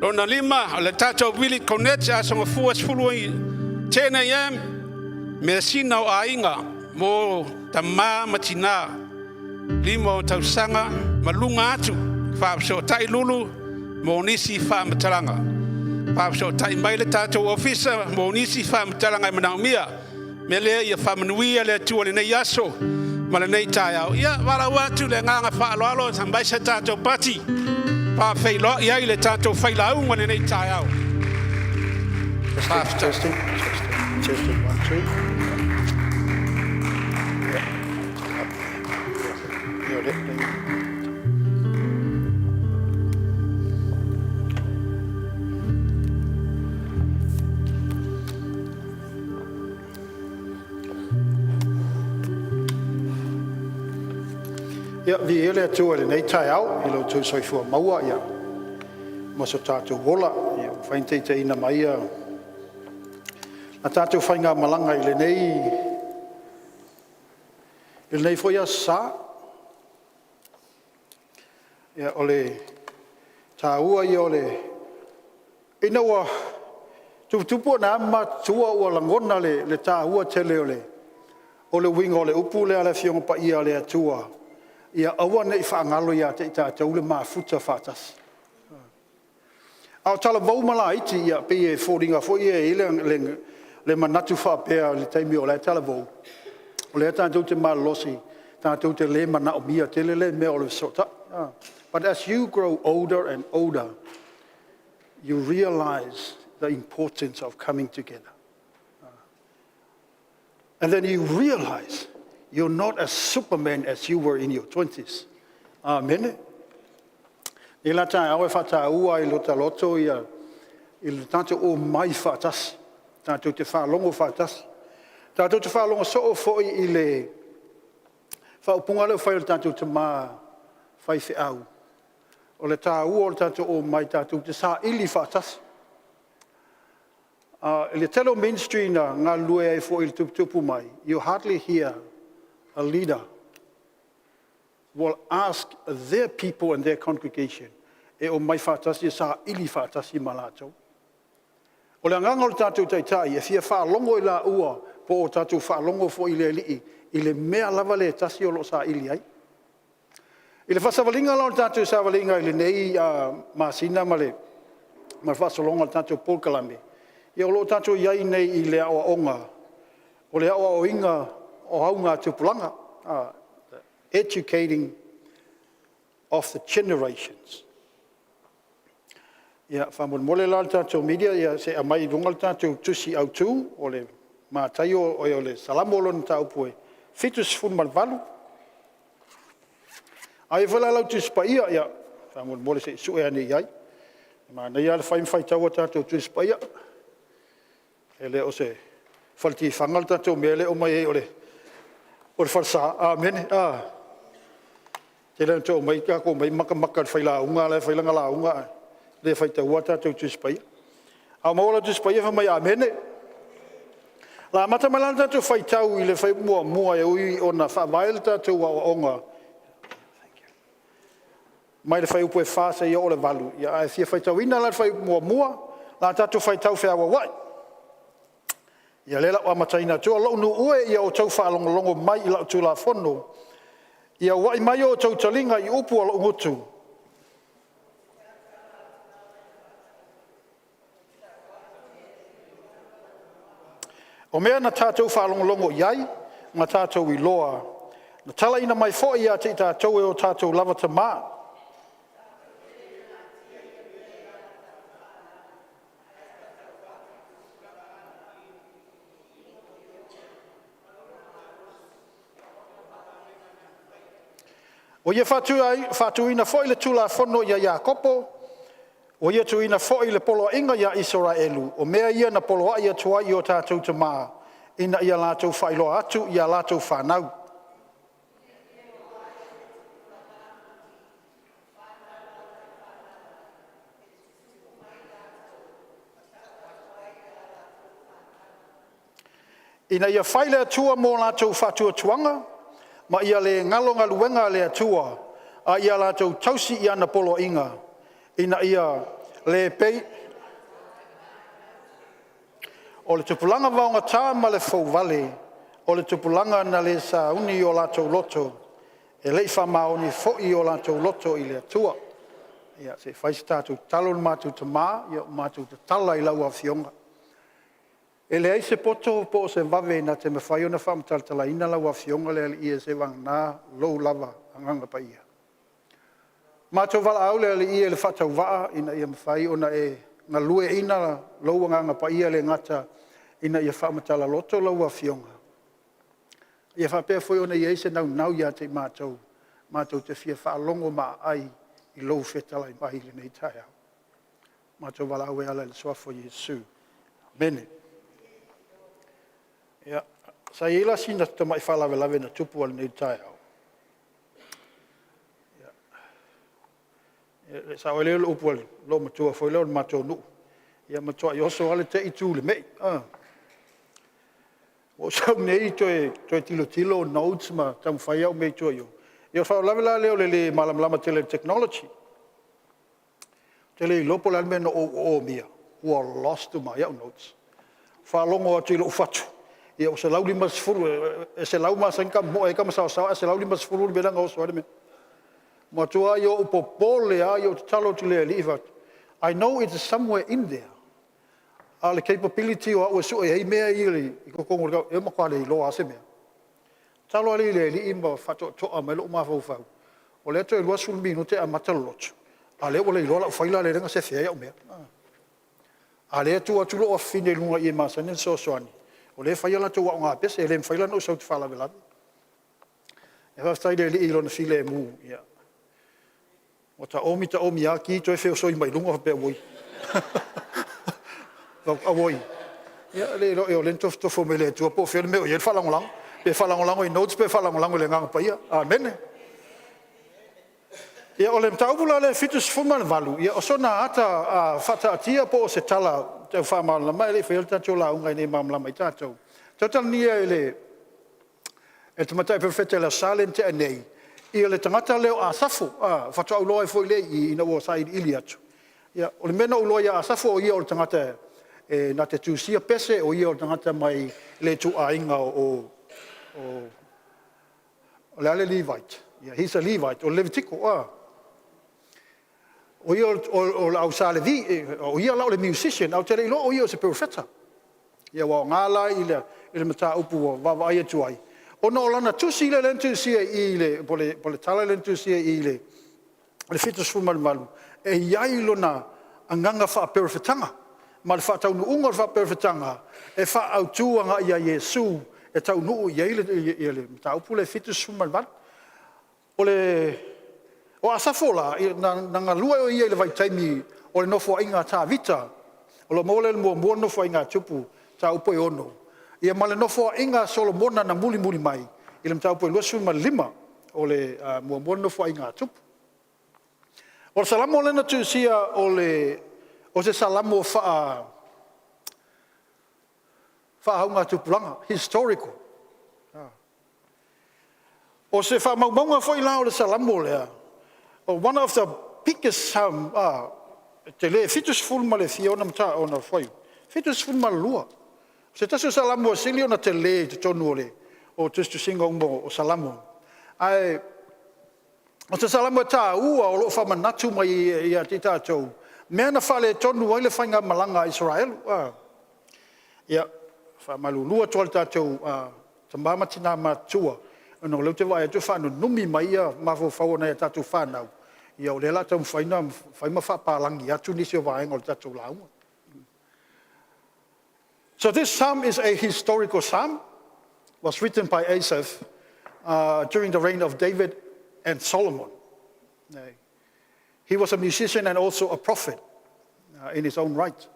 Lona lima, o le tatou Village Connect, aso Gafua 10, 10 a.m., measina o aiga mo tamā ma tinā, 5 o tausaga ma luga atu. Faafesootai Lulu mo nisi faamatalaga. Faafesootai mai le tatou ofisa mo nisi faamatalaga e manaomia. Mea lea ia faamanuia le Atua i lenei aso ma lenei taeao. Ia, valaau atu le agaga faaaloalo aumai se tatou pati faafeiloai ai le tatou failauga lenei taeao. Testing, testing, testing, testing, one, two. Yeah. Yeah, yeah. Ia, viia le Atua i lenei taeao i lo outou soifua maua ia ma so tatou ola, ia ua mafai ona taitaiina mai ia a tatou faigamalaga i lenei foi aso Sa. Ia, o le taua ia o le… Ina ua tuputupu ae lava ma matutua ua lagona le taua tele o le uiga o le upu lea a le Afioga Paia a le Atua, ia aua ne i faagalo ia te i tatou le mafuta faatasi. A o talavou ma laiti, e pei e foliga foi lea e i ai le manatu faapea i le taimi o la e talavou, o lea tatou te malolosi tatou te le manaomia tele lea mea o le fesootai. But as you grow older and older, you realize the importance of coming together. And then you realize you're not a superman as you were in your 20s. Amene. I la taeao e faataua ai i lo loto ia i le tatou omai faatasi, tatou te faalogo faatasi, tatou te faalogo soo foi i le faaupuga lea ua fai e le tatou tama faifeau, o le taua o le tatou omai tatou te saili faatasi. I le tele o ministry na galulue ai foi i le tuputupu mai, you hardly hear a leader will ask their people and their congregation e omai faatasi e saili faatasi ma latou. O le agaga o le tatou Taitai e fia faalogo i laua po o tatou faalogo foi i le Alii i le mea lava lea e tasi o lo o saili ai. I le faasavaliga la o le tatou savaliga i lenei masina ma le faasologa o le tatou polokalame, ia o lo o tatou i ai nei i le aoaoga o le aoaoina o augatupulaga, educating of the generations. Ia, faamolemole la le tatou media se i aumai i luga le tatou Tusi Autu o le Salamo lona mataupu e 78. A i ai foi la lau Tusi Paia, ia faamolemole se i sue ane i ai. E manaia lava le fai ma faitau a tatou Tusi Paia. E le o se faletifaga le tatou mea lea e omai ai o le falesa. Amene. E tele lava ina tatou omai matamata i le failauga la e fai lana lauga ae le faitaua tatou Tusi Paia. A ua maua lau Tusi Paia fai mai Amene. O le a amata mai la le tatou faitau i le fuaiupu 1 e ui ona faavae le tatou aoaoga mai le fuaiupu 4 seia oo i le 8, ae fia faitauina la le fuaiupu 1, o le a tatou faitau feagauai. Ia o lea o le a ou amataina atu. Lou nuu e, ia outou faalogologo mai i lau Tulafono, ia uai mai o outou taliga i upu a lou gutu. O mea na tatou faalogologo i ai ma tatou iloa, na talaina mai foi ia te i tatou e o tatou lava tama. Ua ia faatuina foi le Tulafono ia Iakopo, ua ia tuuina foi le poloaiga ia Isaraelu, o mea ia na poloai atu ai i o tatou tama, ina ia latou faailoa atu i a latou fanau. Ina ia fai le Atua mo latou faatuatuaga, ma ia le galo galuega a le Atua, a ia latou tausi i ana poloaiga, ina ia le pei o le tupulaga vaogata ma le fouvale, o le tupulaga na le sauni o latou loto, e le i faamaoni foi o latou loto i le Atua. Ia, se i fai se tatou tatalo. Le matou Tama, ia ua matou tatala i lau Afioga. E leai se poto po o se vave na te mafai ona faamatalatalaina lau Afioga le Alii e, seivagana lou lava Agaga Paia. Matou valaau le Alii e le faatauvaa ina ia mafai ona e galueaiina lou Agaga Paia e le gata ina ia faamatala loto lau Afioga, ia faapea foi ona i ai se naunau ia te i matou, matou te fia faalogo maaaai i lou fetalai mai i lenei taeao. Matou valaau e ala i le Suafa o Iesu. Amene. Ia, sa i ai la sina tamai faalavelave na tupu ananei i le taeao. E sao ai lea o le upu a le loomatua foi lea o le matou nuu, ia matuai oso lava le tei tu i le mei. Ua ou sau nei toe tilotilo o notes ma taumafai au mea i tua i o. Ia o le faalavelave la lea o le le malamalama tele i le technology. Ou te le iloa po o le a le mea na ou omia, ua lost uma ai au notes. Faalogo atu i lou fatu, ia ua 150, e 100 e masani ona ta momoe ai tama saosaoa ae 150 le mea lea na oso ai le mea. Ua matuai ou popole lava, ou tatalo atu i le Alii ou fai atu, I know it's somewhere in there, a o le capability o au e sue ai mea ia i totonu o le… e matua le iloa lava se mea. Tatalo alii i le Alii ma faatoatoa mai lou mafaufau, o lea toe 20 minute amata le lotu, a o lea ua le iloa lau faila lea na sefe ai au mea. A o lea e tuu atu lou afafine i luga i i e masani ona fesoasoani, o lea e fai a latou aoga pese, e le mafai la ona ou sau ou te faalavelave. Ae faafetai i le Alii i Lona filemu, ua taomi taomi lava ki toe feosoi mai luga faapea auoi. Auoi, ia le iloa ea o lea na tofotofo mai e le Atua po o fea le mea o i ai le faalagolago, pe faalagolago i notes pe faalagolago i le Agaga Paia. Amene. Ia o le mataupu la lea e 78, ia o sona ata faataatia po o se tala tau faamalamalama ae le i faia le tatou lauga ina ia malamalama ai tatou. Tautalagia e le Tamaitai Perofeta i le Aso Sa lea na tea nei le tagata lea o Asafo, faatoa ou iloa ai foi lea i i ina ua sailiili atu. Ia, o le mea na ou iloa ai ia Asafo o ia o le tagata na te tusia pese, o ia o le tagata mai le ituaiga o le a le Levite? He's a Levite, o le Levitiko. O ia o le au Sa Levi, o ia la o le musician, ae ou te le i iloa o ia o se perofeta. Ia ua aoga la i le mataupu ua vaavaai atu ai, ona o lana tusi lea na tusia i i po o le tala lea na tusia i i le 78, e i ai lona agaga faaperofetaga ma le faataunuuga o le faaperofetaga e faaautu agai ia Iesu e taunuu i ai le mataupu lea e 78. O Asafo la, na galue o ia i le vaitaimi o le nofoaiga a Tavita, o lo o maua lea i le muamua Nofoaiga a Tupu mataupu e 6, ia ma le nofoaiga a Solomona na mulimuli mai i le mataupu e 25 o le muamua Nofoaiga a Tupu. O le Salamo lea na tusia o se Salamo faaaugatupulaga, historical. O se faamaumauga foi la o le Salamo lea, one of the biggest Psalm, e tele, e 70 ma le fia ona fuaiupu, 72. O se tasi o Salamo e sili ona tele i totonu o tusitusiga uma o Salamo. Ae o se Salamo e taua o lo o faamanatu mai ia i tatou mea na faaletonu ai le faigamalaga a Isaraelu. Ia, e faamalulu atu lava i tatou tama ma tina matutua, ona o lea ou te vaai atu e faanunumi mai mafaufau o nai a tatou fanau, ia o lea o le a taumafai ona fai ma faapalagi atu nisi o vaega o le tatou lauga. So this psalm is a historical psalm, was written by Asaph during the reign of David. and Solomon. He was a musician and also a prophet in his own right.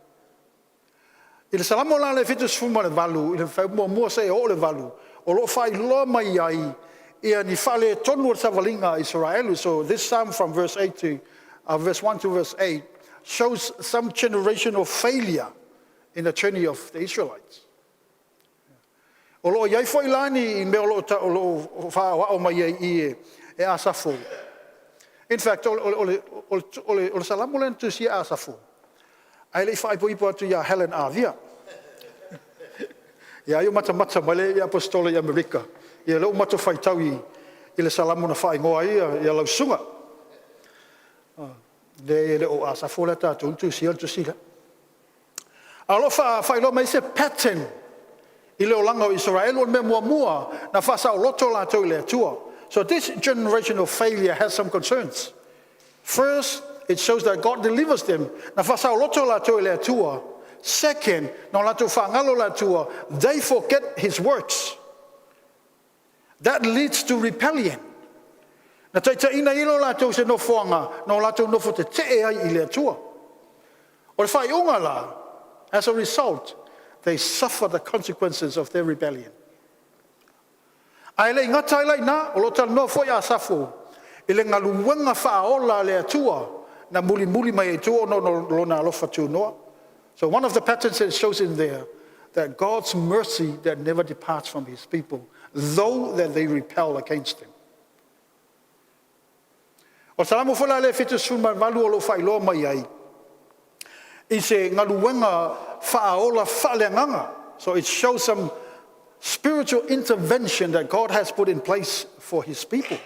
I le Salamo la le 78, i le faaiupu muamua seia oo i le 8, o lo o faailoa mai ai ia ni faaletonu o le savaliga a Isaraelu. So this psalm from verse 8 to verse 1 to verse 8 shows some generational failure in the journey of the Israelites. O lo o iai foi la ni mea o lo o faaoao mai ai i e Asafo. In fact, o le Salamo lea na tusia Asafo, ae le i faaipoipo atu ia Helen Avia. Ia ai o matamata mai le apostola i Amerika. Ia lea ua matou faitau i le Salamo na faaigoa ai ia lau susuga. Le e le o Asafo lea tatou na tusia le tusi lea. A o lo o faailoa mai se pattern i le olaga o Israel o le mea muamua na faasaoloto latou i le Atua. So this generational failure has some concerns. First, it shows that God delivers them. Na faasaoloto latou i le Atua. Second, na latou faagalo le Atua. They forget his works. That leads to rebellion. Na taitaiina i lo latou se nofoaga, na o latou nofo tetee ai i le Atua. O le faaiuga la, as a result, they suffer the consequences of their rebellion. Ae le i gata ai la ina, o lo o talanoa foi Asafo i le galuega faaola a le Atua na mulimuli mai ai tua ona o lona alofa tunoa. So one of the patterns that shows in there that God's mercy that never departs from his people, though that they rebel against him. O le Salamo foi la le 78 o lo o faailoa mai ai i se galuega faaola faaleagaga. So it shows some spiritual intervention that God has put in place for his people.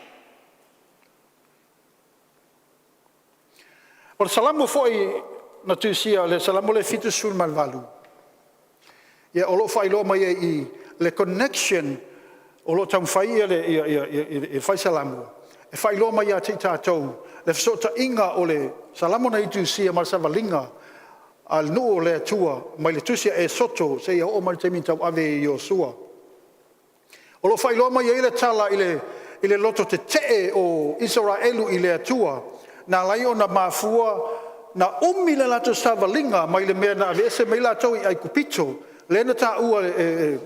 O le Salamo foi na tusia, le Salamo le 78, ia o lo o faailoa mai ai i le connection o lo o taumafai ia le ia, ia, ia, ia, fai Salamo, e faailoa mai ia te i tatou le fesootaiga o le Salamo na i tusia ma le savaliga a le nuu o le Atua mai le tusi a Esoto seia oo mai le taimi tauave i Iosua. O lo o faailoa mai ai le tala i le loto tetee o Isaraelu i le Atua, na alai ona mafua na umi le latou savaliga mai le mea na aveese mai latou i Aikupito, lea na taua e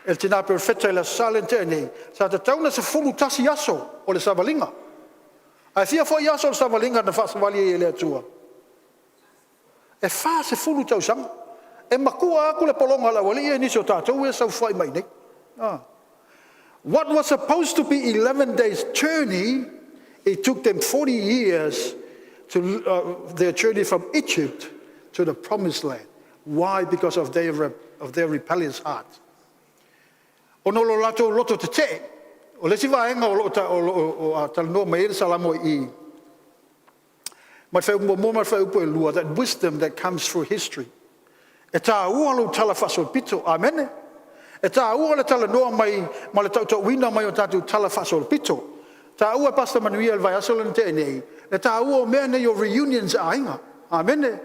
le tina perofeta i le Aso Sa lea na tea nei, sa tatau ona 11 aso o le savaliga. Ae fia foi aso o le savaliga na faasavali ai e le Atua? E 40 tausaga. E matua atu le pologa o le aualii e nisi o tatou e saofai mai nei. Ah. What was supposed to be 11 days journey, it took them 40 years to their journey from Egypt to the promised land. Why? Because of their rebellious heart. Ona o latou loto tetee. O le isi vaega o lo o ta, o lo o, o, talanoa mai ai le Salamo i ma le faaiupu muamua ma le faaiupu e lua, that wisdom that comes through history. E tāua lou tala faasolopito. Amene. E tāua le talanoa mai ma le tautauina mai o tatou tala faasolopito. Tāua Pastor Manuia le vaiaso lena tea nei, le tāua o mea nei o reunions a aiga. Amene.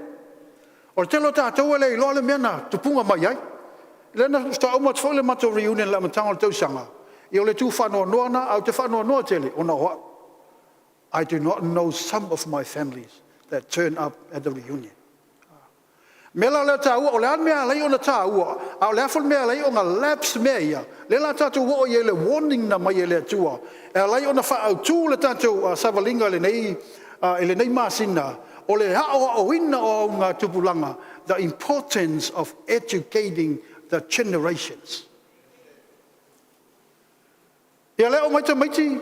O le tele o tatou e le iloa le mea na tupuga mai ai. Le na faatoa uma atu foi le matou reunion le amataga o le tausaga. Ia o le tu faanoanoa na, au te faanoanoa tele, ona o au. I do not know some of my families that turn up at the reunion. Mea la lea tāua, o le a le mea alai ona tāua, a o le a foi le mea alai ona lapse mea ia, le la tatou oo i ai le warning na mai e le Atua, e alai ona faaautu le tatou savaliga i lenei masina, o le aoaoina o auga tupulaga, the importance of educating the generations. Ia lea o mai tamaiti,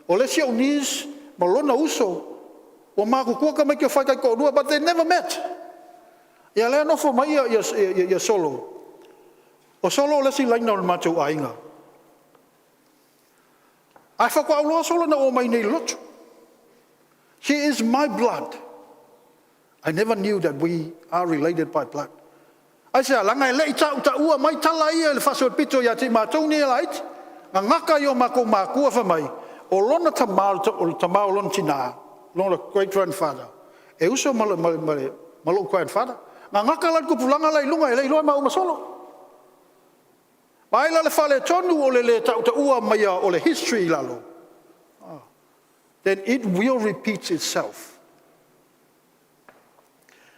o le isi au niece, ma lona uso, ua matutua tamaiti o fai taitoalua, but they never met. Ia lea nofo mai ia Solo. O Solo o le isi laina o le matou aiga. Ae faatoa auloa Solo na oo mai nei i le lotu. She is my blood. I never knew that we are related by blood. Ai se alanga e lei tau taua mai tala ia le faasolopito ia te matou nei laiti. Gagaka i o makou makua fai mai, o lona tamā, o le tamā o lona tinā, lona great grandfather. E uso ma lou grandfather. Gagaka la le tupulaga la i luga e le iloa maua ma Solo. Ma ai la le faaletonu o le le tautaua mai o le history i lalo. Then it will repeat itself.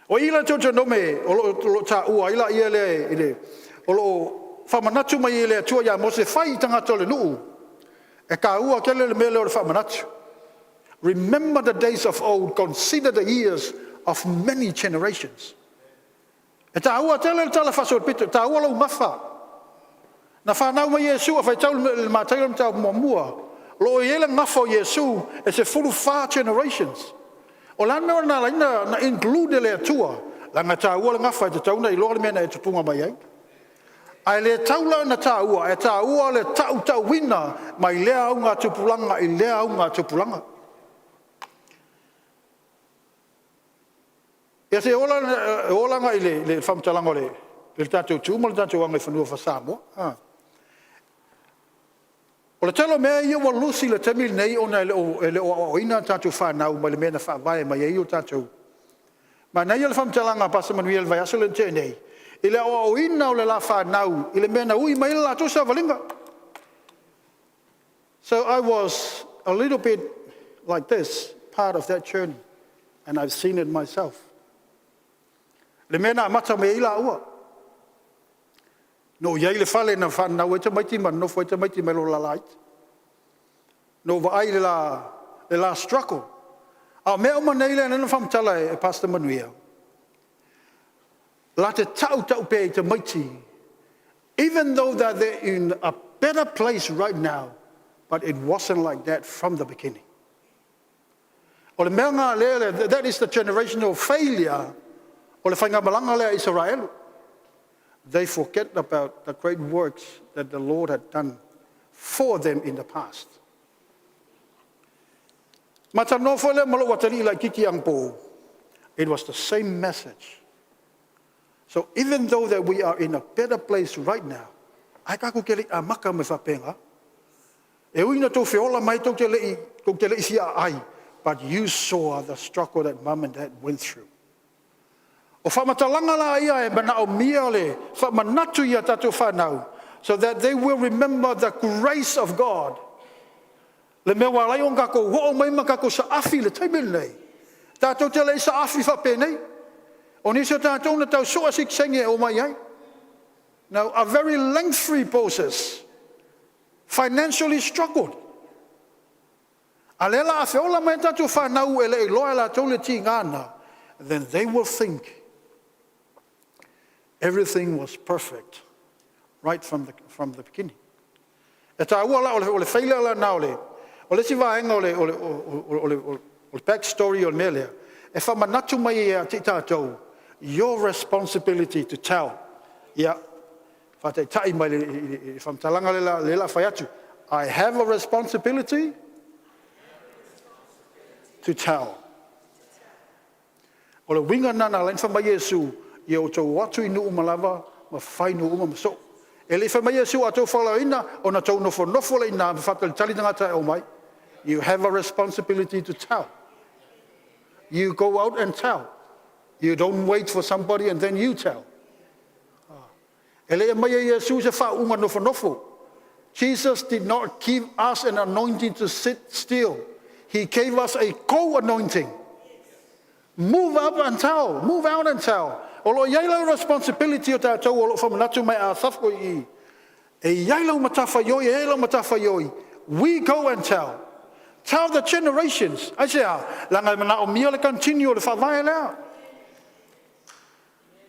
O i la Deuteronome o lo taua ai la ia le i le o lo faamanatu mai e le Atua ia Mose fai i tagata o le nuu e taua tele le mea lea o le faamanatu. Remember the days of old, consider the years of many generations. E taua tele le tala faasolopito, e taua lou gafa. Na fanau mai Iesu a faitau le Mataio le mataupu muamua, o lo o i ai le gafa o Iesu e 14 generations. O le a le mea na ala ai na include e le Atua? Leaga e taua le gafa, e tatau ona iloa le mea na e tupuga mai ai. Ae le tau la ona taua, e taua le tautauina mai lea augatupulaga i lea augatupulaga. Ia se i oo la i le faamatalaga o le tatou tu ma le tatou agaifanua faa-Samoa. O le tele o mea ia ua lusi i le taimi lenei ona e le o aoaoina a tatou fanau mai le mea na faavae mai ai o tatou. Manaia le faamatalaga a Pasa Manuia i le vaiaso lea na tea nei i le aoaoina o le la fanau i le mea na ui mai ai le latou savaliga. So I was a little bit like this, part of that journey, and I've seen it myself. Le mea na amata mai ai laua. Na ou i ai i le fale na fananau ai tamaiti ma nonofo ai tamaiti mai lou lala iti. Na ou vaai i le la struggle. A o mea uma nei lea na faamatala e Pastor Manuia, la te tautau pea i tamaiti, even though that they're in a better place right now, but it wasn't like that from the beginning. O le mea ngā lea, that is the generational failure o le faigamalaga lea a Isaraelu. They forget about the great works that the Lord had done for them in the past. Ma talanoa foi lea ma lou atalii laitiiti anapo, it was the same message. So even though that we are in a better place right now, ae tatou te le i amata mai faapena. E ui ina tou feola mai tou te le i fia aai, but you saw the struggle that mom and dad went through. O faamatalaga la ia e manaomia le faamanatu ia tatou fanau, so that they will remember the grace of God. Le mea ua ala ai ona tatou oo mai ma tatou saafi i le taimi lenei. Tatou te le i saafi faapenei. O nisi o tatou na tau sue sitiseni e omai ai. Now, a very lengthy process. Financially struggled. A lea la a feola mai tatou fanau e le iloa e latou le tigana, then they will think everything was perfect right from the beginning. E taua la o le failure la na o le isi vaega o le back story o le mea lea, e faamanatu mai ia te i tatou, your responsibility to tell. Ia, faataitai mai le faamatalaga le la fai atu. I have a responsibility to tell. O le uiga lena na ala ai ona fai mai Iesu, ia outou atu i nuu ma lava, ma fai nuu uma ma soo. E le i fai mai Iesu a outou faaleaoina, ona outou nofonofo lea i ina ma faatalitali tagata e omai. You have a responsibility to tell. You go out and tell. You don't wait for somebody and then you tell. E le mai e Iesu se faauuga nofonofo. Jesus did not give us an anointing to sit still. He gave us a go anointing. Move up and tell. Move out and tell. O lo o i ai lau responsibility o tatou o lo o faamanatu mai a safo i e i ai lau matafaioi, e i ai lau matafaioi. We go and tell. Tell the generations. Ai se a, leaga e manaomia le continue o le faavae lea.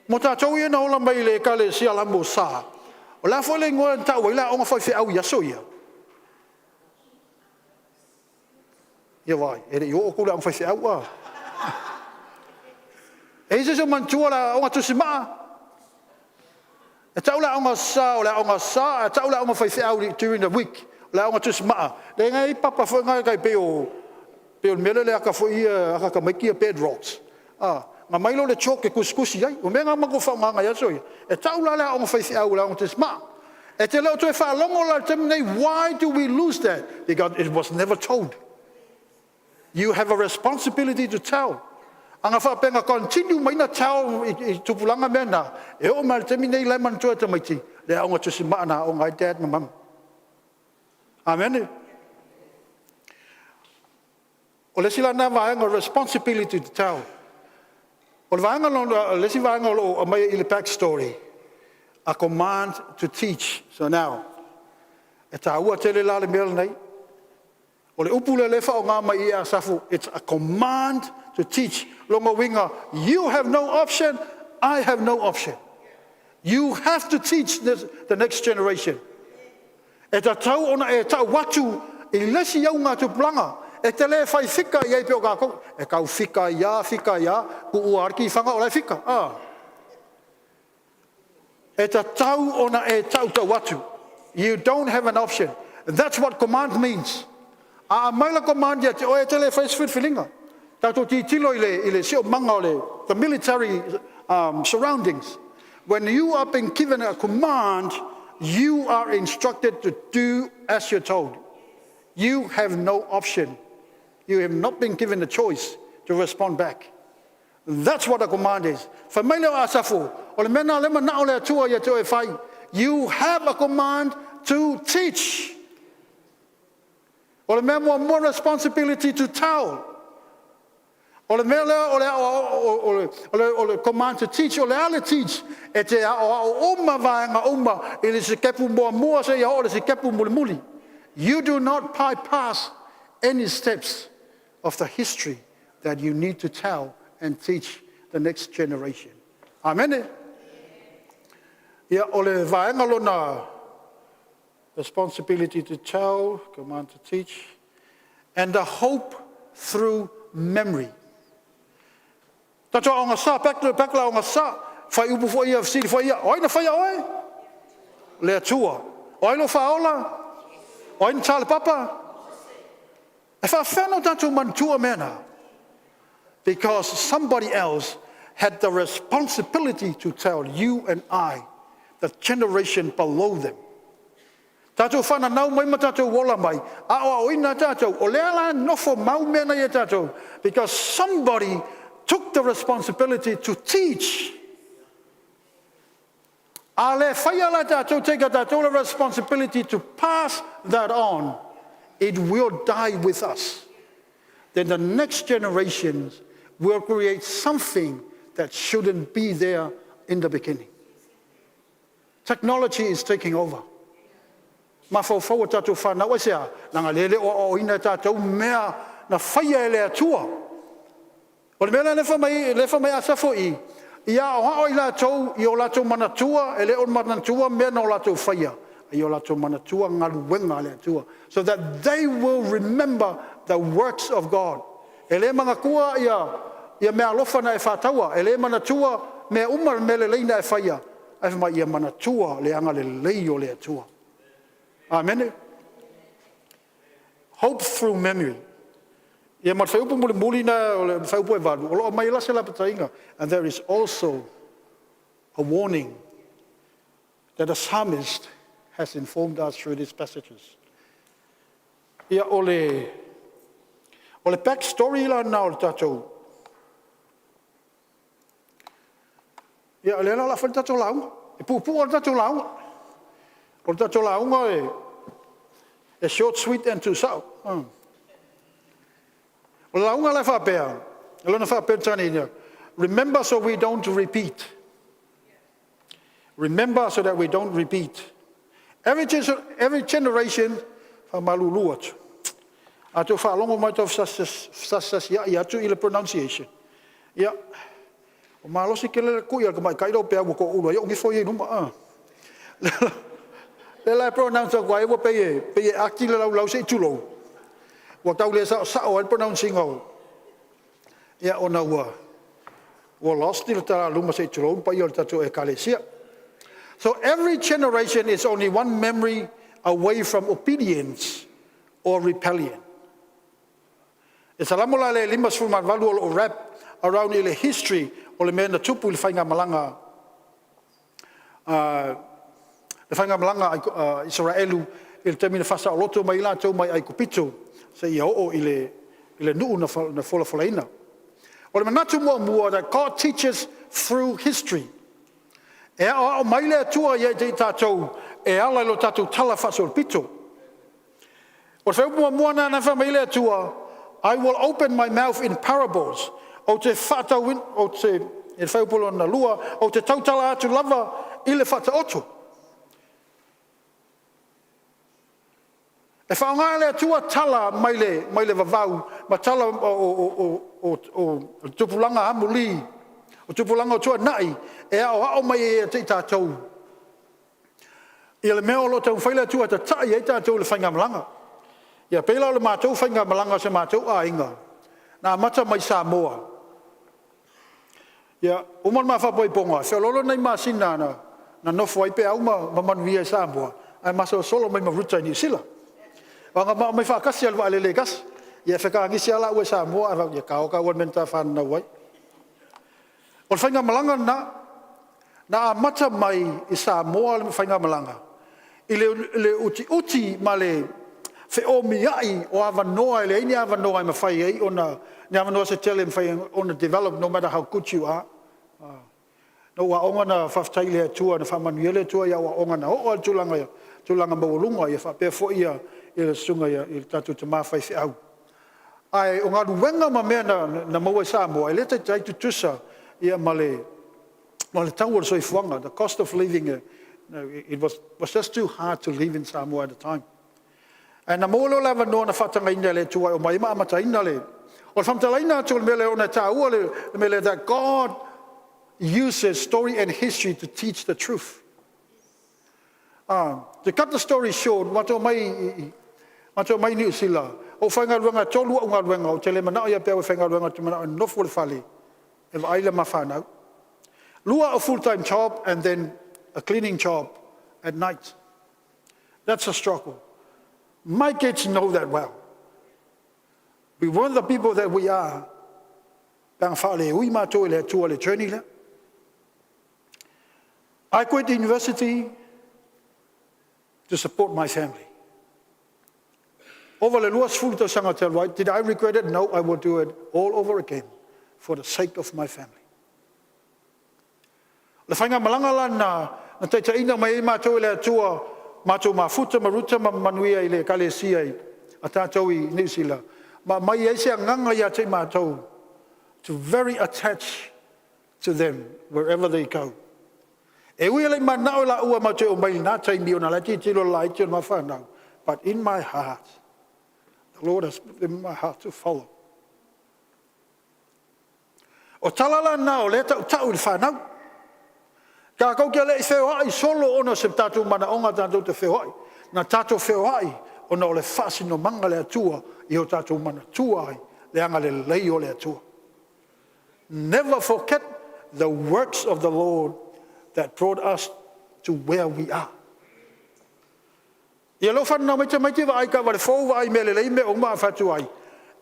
Mo tatou ia na ola mai i le ekalesia lamo sa. O le a foi le igoa na tau ai le aoga faifeau i aso ia? Ia vai, e le i oo atu le aoga faifeau a. E i se o manatua le aoga tusimaa. E tau le aoga sa o le aoga sa, e tau le aoga faifeau during the week. O le aoga tusimaa. Le ngai papa foi ngai kai pe o le mea le aka foi ia aka tamaiti ia bedrocks. Ah, na mai lo le chalk e kusikusi ai. O mea ngā mako whaonganga i aso ia. E tau la le aoga faifeau le aoga tusimaa. E te leo toe faalogo la le taimi nei, why do we lose that? Because it was never told. You have a responsibility to tell. Anga whaapenga continue mai na tell i tupulanga mea na. E o mai le taimi nei lai manatua e tamaiti. Le aoga tusimaa na aoga ai dad ma mama. Amen. O le isi la lena vaega o le responsibility to tell. O le vaega lona, le isi vaega o lo o aumaia i le back story, a command to teach. So now, e taua tele la le mea lenei. O le upu lea lea e faaaoga mai i Asafu, it's a command to teach. Lona uiga, you have no option, I have no option. You have to teach this, the next generation. E tatau ona e tau atu i le isi augatupulaga e te le fai fika i ai pei o tatou. E tau fika ai lava, fika ai lava, tuua lava le tifaga o la e fika. Ah. E tatau ona e tautau atu. You don't have an option. That's what command means. A aumai la command ia te oe, e te le fai se filifiliga. Tatou tilotilo i le siosiomaga o le the military surroundings. When you are being given a command, you are instructed to do as you're told. You have no option. You have not been given a choice to respond back. That's what a command is. Fai mai lea o Asafu, o le mea lena o lea e manao le Atua ia te oe e fai. You have a command to teach. O le mea muamua, responsibility to tell. O le mea lea o le, o le command to teach, o le a le teach? E te aoao uma vaega uma i le sikepu muamua seia oo i le sikepu mulimuli. You do not bypass any steps of the history that you need to tell and teach the next generation. Amen. Ia, o le vaega lona responsibility to tell, command to teach, and the hope through memory. Tatou aogasa, back la aogasa, fai upu foi ia, fesili foi ia, o ai na faia oe? Le Atua. O ai lo faaola? O ai na tā le papa? E faafefea ona tatou manatua mea na? Because somebody else had the responsibility to tell you and I, the generation below them. Tatou whananau mai ma tatou ola mai, a o ao ina tatou, o lea la nofo mau mea na ia tatou, because somebody took the responsibility to teach. A le whaia la tatou, take a tatou the responsibility to pass that on, it will die with us. Then the next generations will create something that shouldn't be there in the beginning. Technology is taking over. Mafaufau o tatou whanau ai se a, langa lele o o ina tatou mea na whaia e le Atua. O le mea lea le wha mai Asafo i, ia o hao i latou, i o latou manatua, e le o manatua mea na o latou whaia, i o latou manatua ngaluenga le Atua. So that they will remember the works of God. E le manatua ia mea alofa na e whātaua, e le manatua mea uma le mele leina e whaia, ai mai ia manatua le anga le lei o le Atua. Amen. Hope through memory. Ia ma le upu mulimuli na o le whaiupu e valu, o loo mai la se lapatainga. And there is also a warning that the psalmist has informed us through these passages. Ia o le backstory la na o le tatou. Ia le la la whai tatou lauga. E pupu o le tatou lauga. O le tatou lauga e short, sweet and too sao. O le lauga la whapea, lona whapea tani ia, remember so we don't repeat. Remember so that we don't repeat. Every generation, whamalulu atu. A tau whaalongo mai tau sasasi ia atu i le pronunciation. Ia, o malosi ke le kui al ka mai kai pe ua ko ulu ai o ngifo i numa. Ah. Le la pronounce ko ai ua pe e akti le lau lau se i tulou. Ua tau le sa sa o ai pronouncing o. Ia ona ua lost i le tala luma se i tulou pa i o le tatou ekalesia. So every generation is only one memory away from obedience or rebellion. E salamo la le 58 o lo wrap around i le history o le mea na tupu i le whainga le faigamalaga Israelu i le taimi na faasaoloto mai latou mai Aikupito seia oo i le nuu na folafolaina. O le manatu muamua, that God teaches through history. E ao mai le Atua ia i tatou e ala i lo tatou tala faasolopito. O le fuaiupu muamua na na fai mai le Atua, I will open my mouth in parables. Ou te whaatau, ou te, e whaiupu lona lua, ou te tautala atu lava i le faataoto. E whaonga le Atua tala mai le vavau, ma tala o tupulaga amuli, o tupulaga o tuanai, e ao mai ai ia te i tatou. Ia le mea o lo o taumafai le Atua e tatai ai tatou i le faigamalaga. Ia pei la o le matou faigamalaga ma si o matou aiga, na amata mai Samoa. Ia, uma le ma faaipoipoga, feoloolo nai masina na nofo ai Peau ma Manuia i Samoa, ae masolosolo mai ma Ruta i Niu Sila. Aua na ma omai faatasi lava i le vaalele e tasi. Ia fetagisi lava laua i Samoa ae fai atu, ia taoka taua i le mea na ta fananau ai. O le faigamalaga lena, na amata mai i Samoa le faigamalaga i le utiuti ma le feomiai o avanoa, e leai ni avanoa e mafai ai ona, ni avanoa se tele e mafai ai ona develop no matter how good you are. Na ou aoga na faafetai i le Atua na faamanuia le Atua i au aoga na oo lava i le tulaga maualuga, ia faapea foi le susuga i le tatou tama faifeau. Ae o galuega ma mea na maua i Samoa, e le taitai tutusa ma le tau o le soifuaga, the cost of living it was just too hard to live in Samoa at the time. Ae na maua loa le avanoa na faatagaina e le Atua e omai ai ma amataina le… O le faamatalaina atu o le mea lea ona e taua le mea lea that God uses story and history to teach the truth. To cut the story short, matou omai i Niu Sila, ou faigaluega e 3 au galuega, ou te le manao ia te au e faigaluega ou te manao e nofo i le fale e vaai le ma fanau. 2 au full time job and then a cleaning job at night. That's a struggle. My kids know that well. We weren't the people that we are pe ana faaleui matou e le Atua i le journey lea. I quit university to support my family. Ova i le 20 tausaga talu ai, did I regret it? No, I will do it all over again for the sake of my family. O le faigamalaga la lena na taitaiina mai ai matou e le Atua, matou mafuta ma Ruta ma Manuia i le Ekalesia a tatou i Niu Sila, ma aumai ai se agaga ia te i matou to very attach to them wherever they go. E ui e le i mananao i laua matou te omai i lena taimi ona o la e tilotilo i le laiti o le ma fanau, but in my heart, the Lord has put them in my heart to follow. O tala la na o lea e tautau i le fanau. Tatou te le i feoai solo ona o se tatou manaoga tatou te feoai. Na tatou feoai ona o le faasinomaga a le Atua ia o tatou manatua ai le agalelei o le Atua. Never forget the works of the Lord that brought us to where we are. Ia lea ua fananau mai tamaiti vaai i taavale fou, vaai i mea lelei ma mea uma, ae fai atu ai,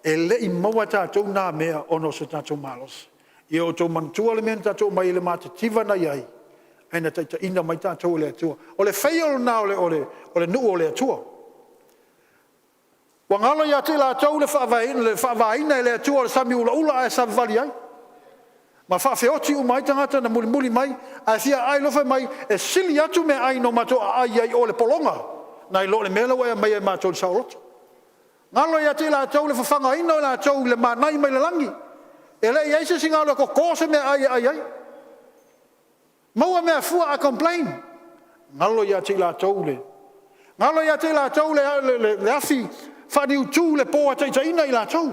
e le i maua e tatou na mea ona o so tatou malosi. Ia outou manatua le mea na tatou omai ai i le matitiva na i ai, ae na taitaiina mai tatou e le Atua. O le fail lena o le nuu o le Atua. Ua galo ia te i latou le faavaeina e le Atua o le sami ulaula ae savavali ai, ma faafeoti uma ai tagata na mulimuli mai, ae fia aai loa fai mai, e sili atu meaai na o matou aai ai i o i le pologa nai lo le mea lea ua e aumaia i matou i le saoloto. Galo ia te i latou le fafagaina o i latou i le manai mai le lagi. E le i i ai se isi na alu e toto se meaai e ai ai. Maua mea fua ae complain. Galo ia te i latou le galo ia te i latou le afi faaniutu i le po e taitaiina i latou,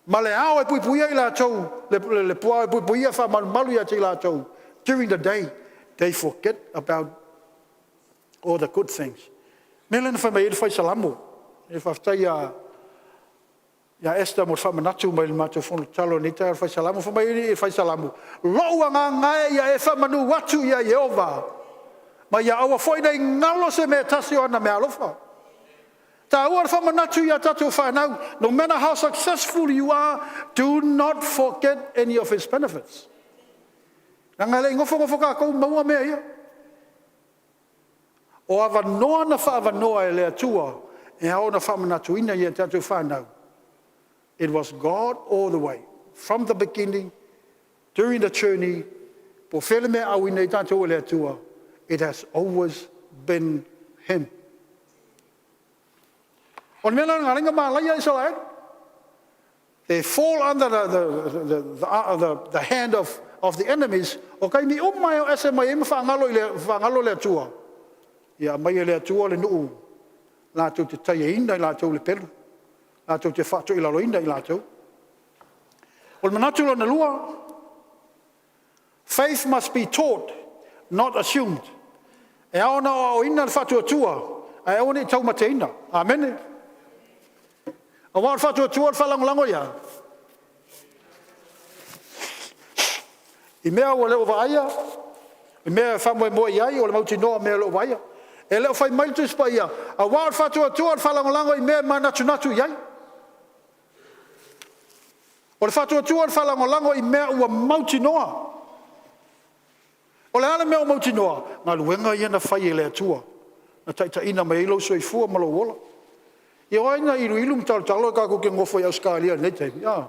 ma le ao e puipuia i latou, le puao e puipuia faamalumalu ia te i latou during the day. They forget about all the good things. O le mea lea na fai mai ai le fai Salamo, e faafetai ia Esther mo le faamanatu mai i le matou fono tatalo i lenei taeao i le fai Salamo. Fai mai le fai Salamo, lou agaga e ia e faamanu atu ia Ieova, ma ia aua foi ne i galo se mea e tasi o ana meaalofa. Taua le faamanatu ia tatou fanau, no matter how successful you are, do not forget any of his benefits. Leaga e le i nofonofo tatou maua mea ia. O avanoa na faaavanoa e le Atua e ao ona faamanatuina ia tatou fanau. It was God all the way, from the beginning, during the journey, po o fea le mea e auina ai tatou e le Atua, it has always been Him. O le mea la lena na ala ai ona malaia Isaraelu. They fall under the hand of the enemies. O taimi uma e o ese mai ai ma faagalo i le faagalo le Atua. Ia aumai e le Atua le nuu latou te taiaina i latou i le pelu, latou te faatoilaloina i latou. O le manatu lona lua, faith must be taught, not assumed. E ao ona aoaoina le faatuatua ae aua ne i taumateina. Amene. Aua o le faatuatua o le faalagolago i a? I mea ua le o vaaia, i mea e faamoemoe i ai, o le mautinoa o mea e le o vaaia. E le o fai mai le Tusi Paia, aua o le faatuatua o le faalagolago i mea e manatunatu i ai. O le faatuatua o le faalagolago i mea ua mautinoa. O le a le mea ua mautinoa? Galuega ia na fai e le Atua na taitaiina mai ai lou soifua ma lou ola. Ia o ai na iluilu ma talotalo tatou te nonofo i Ausetalia i lenei taimi? A.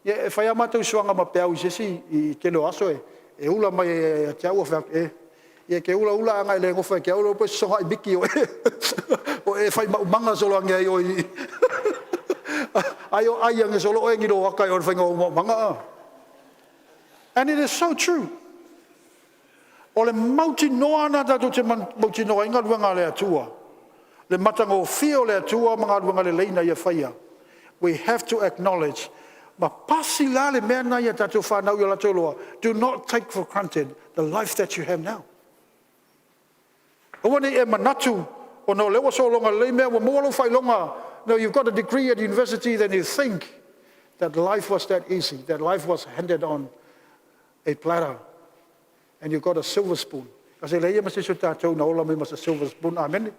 Ia e fai lava matou suaga ma peau i se isi i tele o aso e ula mai ai ia te au ou fai atu, e, ia e te ulaula ana e le nofo ia te au iloa pe sosoga'i miti o e o e fai maumaga solo ane ai oe i ai o ai ane solo oe ni lou ata i le faiga o ou maumaga a. And it is so true. O le mautinoa lena tatou te mautinoa ai galuega a le Atua, le matagofie o le Atua ma galuega lelei na Ia faia. We have to acknowledge ma pasi la le mea lena i a tatou fanau ia latou iloa, do not take for granted the life that you have now. Aua ne i e manatu ona o lea ua sologa lelei mea ua maua lou faailoga, no, you've got a degree at university, then you think that life was that easy, that life was handed on a platter and you got a silver spoon. Kasi e leai ma se isi o tatou na ola mai ma se silver spoon. Amene.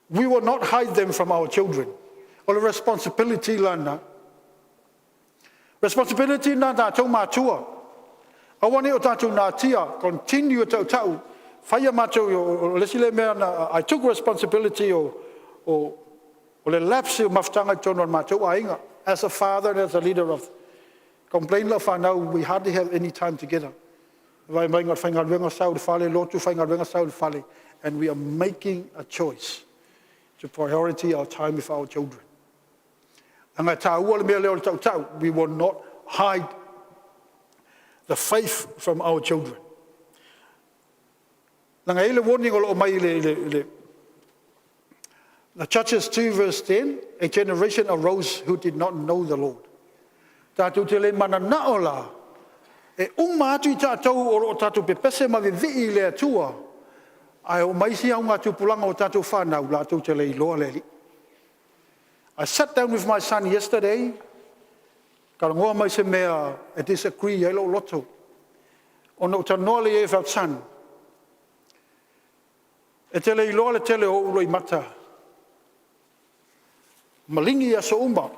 We will not hide them from our children. O le responsibility lana. Responsibility na tatou matua. Aua ne i o tatou natia, continue e tautau, faia matou o le isi lea mea na I took responsibility o le lapse o mafutaga i totonu o le matou aiga. As a father and as a leader of complain lau fanau, we hardly have any time together. Vai mai na o le faigaluega sau i le fale, lotu faigaluega sau i le fale, and we are making a choice to priority our time with our children. Leaga e taua le mea lea o le tautau, we will not hide the faith from our children. Leaga e i ai le warning o lo o mai i le The Judges 2 verse 10, a generation arose who did not know the Lord. Tatou te le mananao la, e uma atu i tatou o lo o tatou pepese ma vivii i le Atua, ae o mai isi augatupulaga o tatou fanau latou te le iloa le Alii. I sat down with my son yesterday, talanoa mai se mea e disagree ai lou loto. Ona ou talanoa lea i ai, son, e te le iloa le tele o ou loimata, maligi aso uma.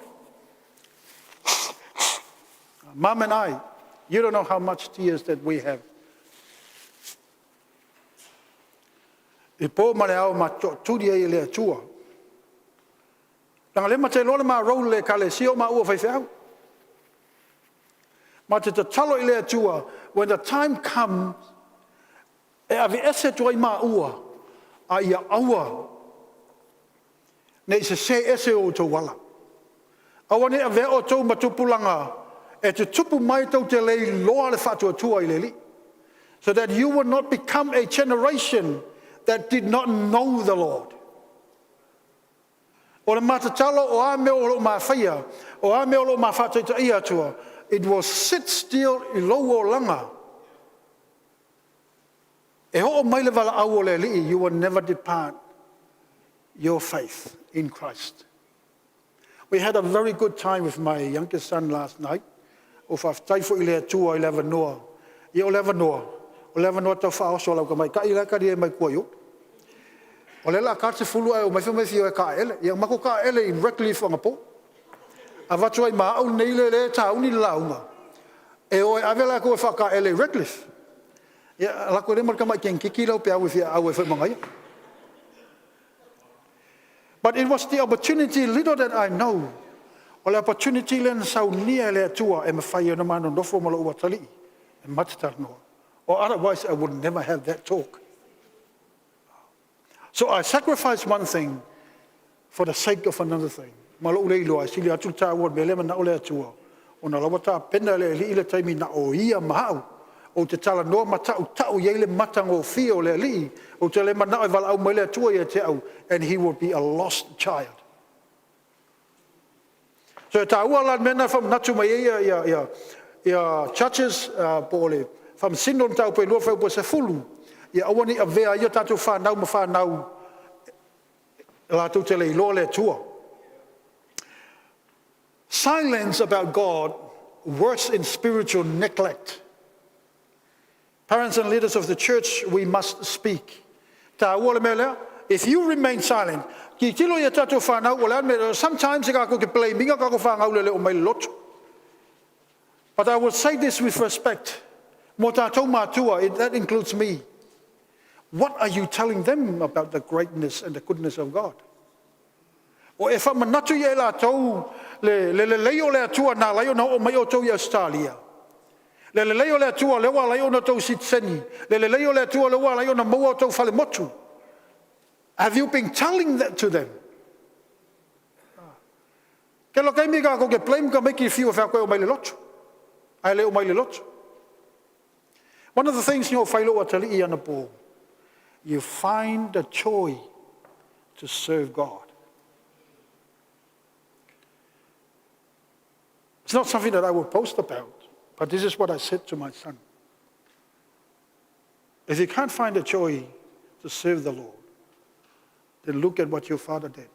Mom and I, you don't know how much tears that we have. I po ma le ao ma tootuli ai e le Atua. Leaga le ma te iloa le ma role i le ekalesia o maua o faifeau. Ma te tatalo i le Atua, when the time comes, e aveese atu ai maua, a ia aua ne i sesē ese o outou ala. Aua ne i avea outou ma tupulaga e tutupu mai tou te le iloa le faatuatua i le Alii. So that you will not become a generation that did not know the Lord. O le matatalo o a mea o loo mafaia, o a mea o loo mafaataitaia atua, it will sit still i lou olaga. E oo mai le valaau o le Alii, you will never depart your faith in Christ. We had a very good time with my youngest son last night. O faafetai foi i le Atua i le avanoa. Ia o le avanoa tau faaoso lau tamaitai la e talia mai tua i o. O lea o le a ta le 10 ae omai fai mai e fia o e taeele. Ia matou taeele i Redcliffe anapo. Avatu ai ma au lenei lea e tauni le lauga, e o e ave latou e faataeele i Redcliffe. Ia alu atu ai lea ma le tamai teinititi lau peau e fia auai foi ma ia. But it was the opportunity, little that I know, o le opportunity lea na saunia e le Atua e mafai ai ona ma nonofo ma lou atalii e ma te talanoa. Or otherwise I would never have that talk. So I sacrifice one thing for the sake of another thing. Ma lou le iloa, e sili atu le tāua o le mea lea e manao le Atua, ona o la ua tapena e le Alii le taimi na o Ia ma au, ou te talanoa ma tautau i ai le matagofie o le Alii, ou te le manao e valaau mai le Atua ia te au and he will be a lost child. So e taua la le mea lena e faamanatu mai ai ia Judges po o le Faamasino o le Mataupu 2 fuaiupu e 10, ia aua ne i avea ai a tatou fanau ma fanau latou te le iloa le Atua. Silence about God works in spiritual neglect. Parents and leaders of the church, we must speak. Taua le mea lea. If you remain silent, tilotilo ia tatou whanau, o le a le mea, sometimes e kākou te blame ina kākou whanau le le o mai le lotu. But I will say this with respect. Mo tātou mātua, that includes me. What are you telling them about the greatness and the goodness of God? O e whamanatu i e lātou le lelei o le Atua nā lai ona o mai o tau i Australia. Le lelei o le Atua le ua lai ona tau sitiseni. Le lelei o le Atua le ua lai ona maua o tau fale motu. Have you been telling that to them? Ke lo kaimi ka ke blame ka maiki fiu o koe o mai le lotu. Ai le o mai le lotu. One of the things you whailo atali i ana po, you find the joy to serve God. It's not something that I would boast about, but this is what I said to my son. If you can't find the joy to serve the Lord, then look at what your father did.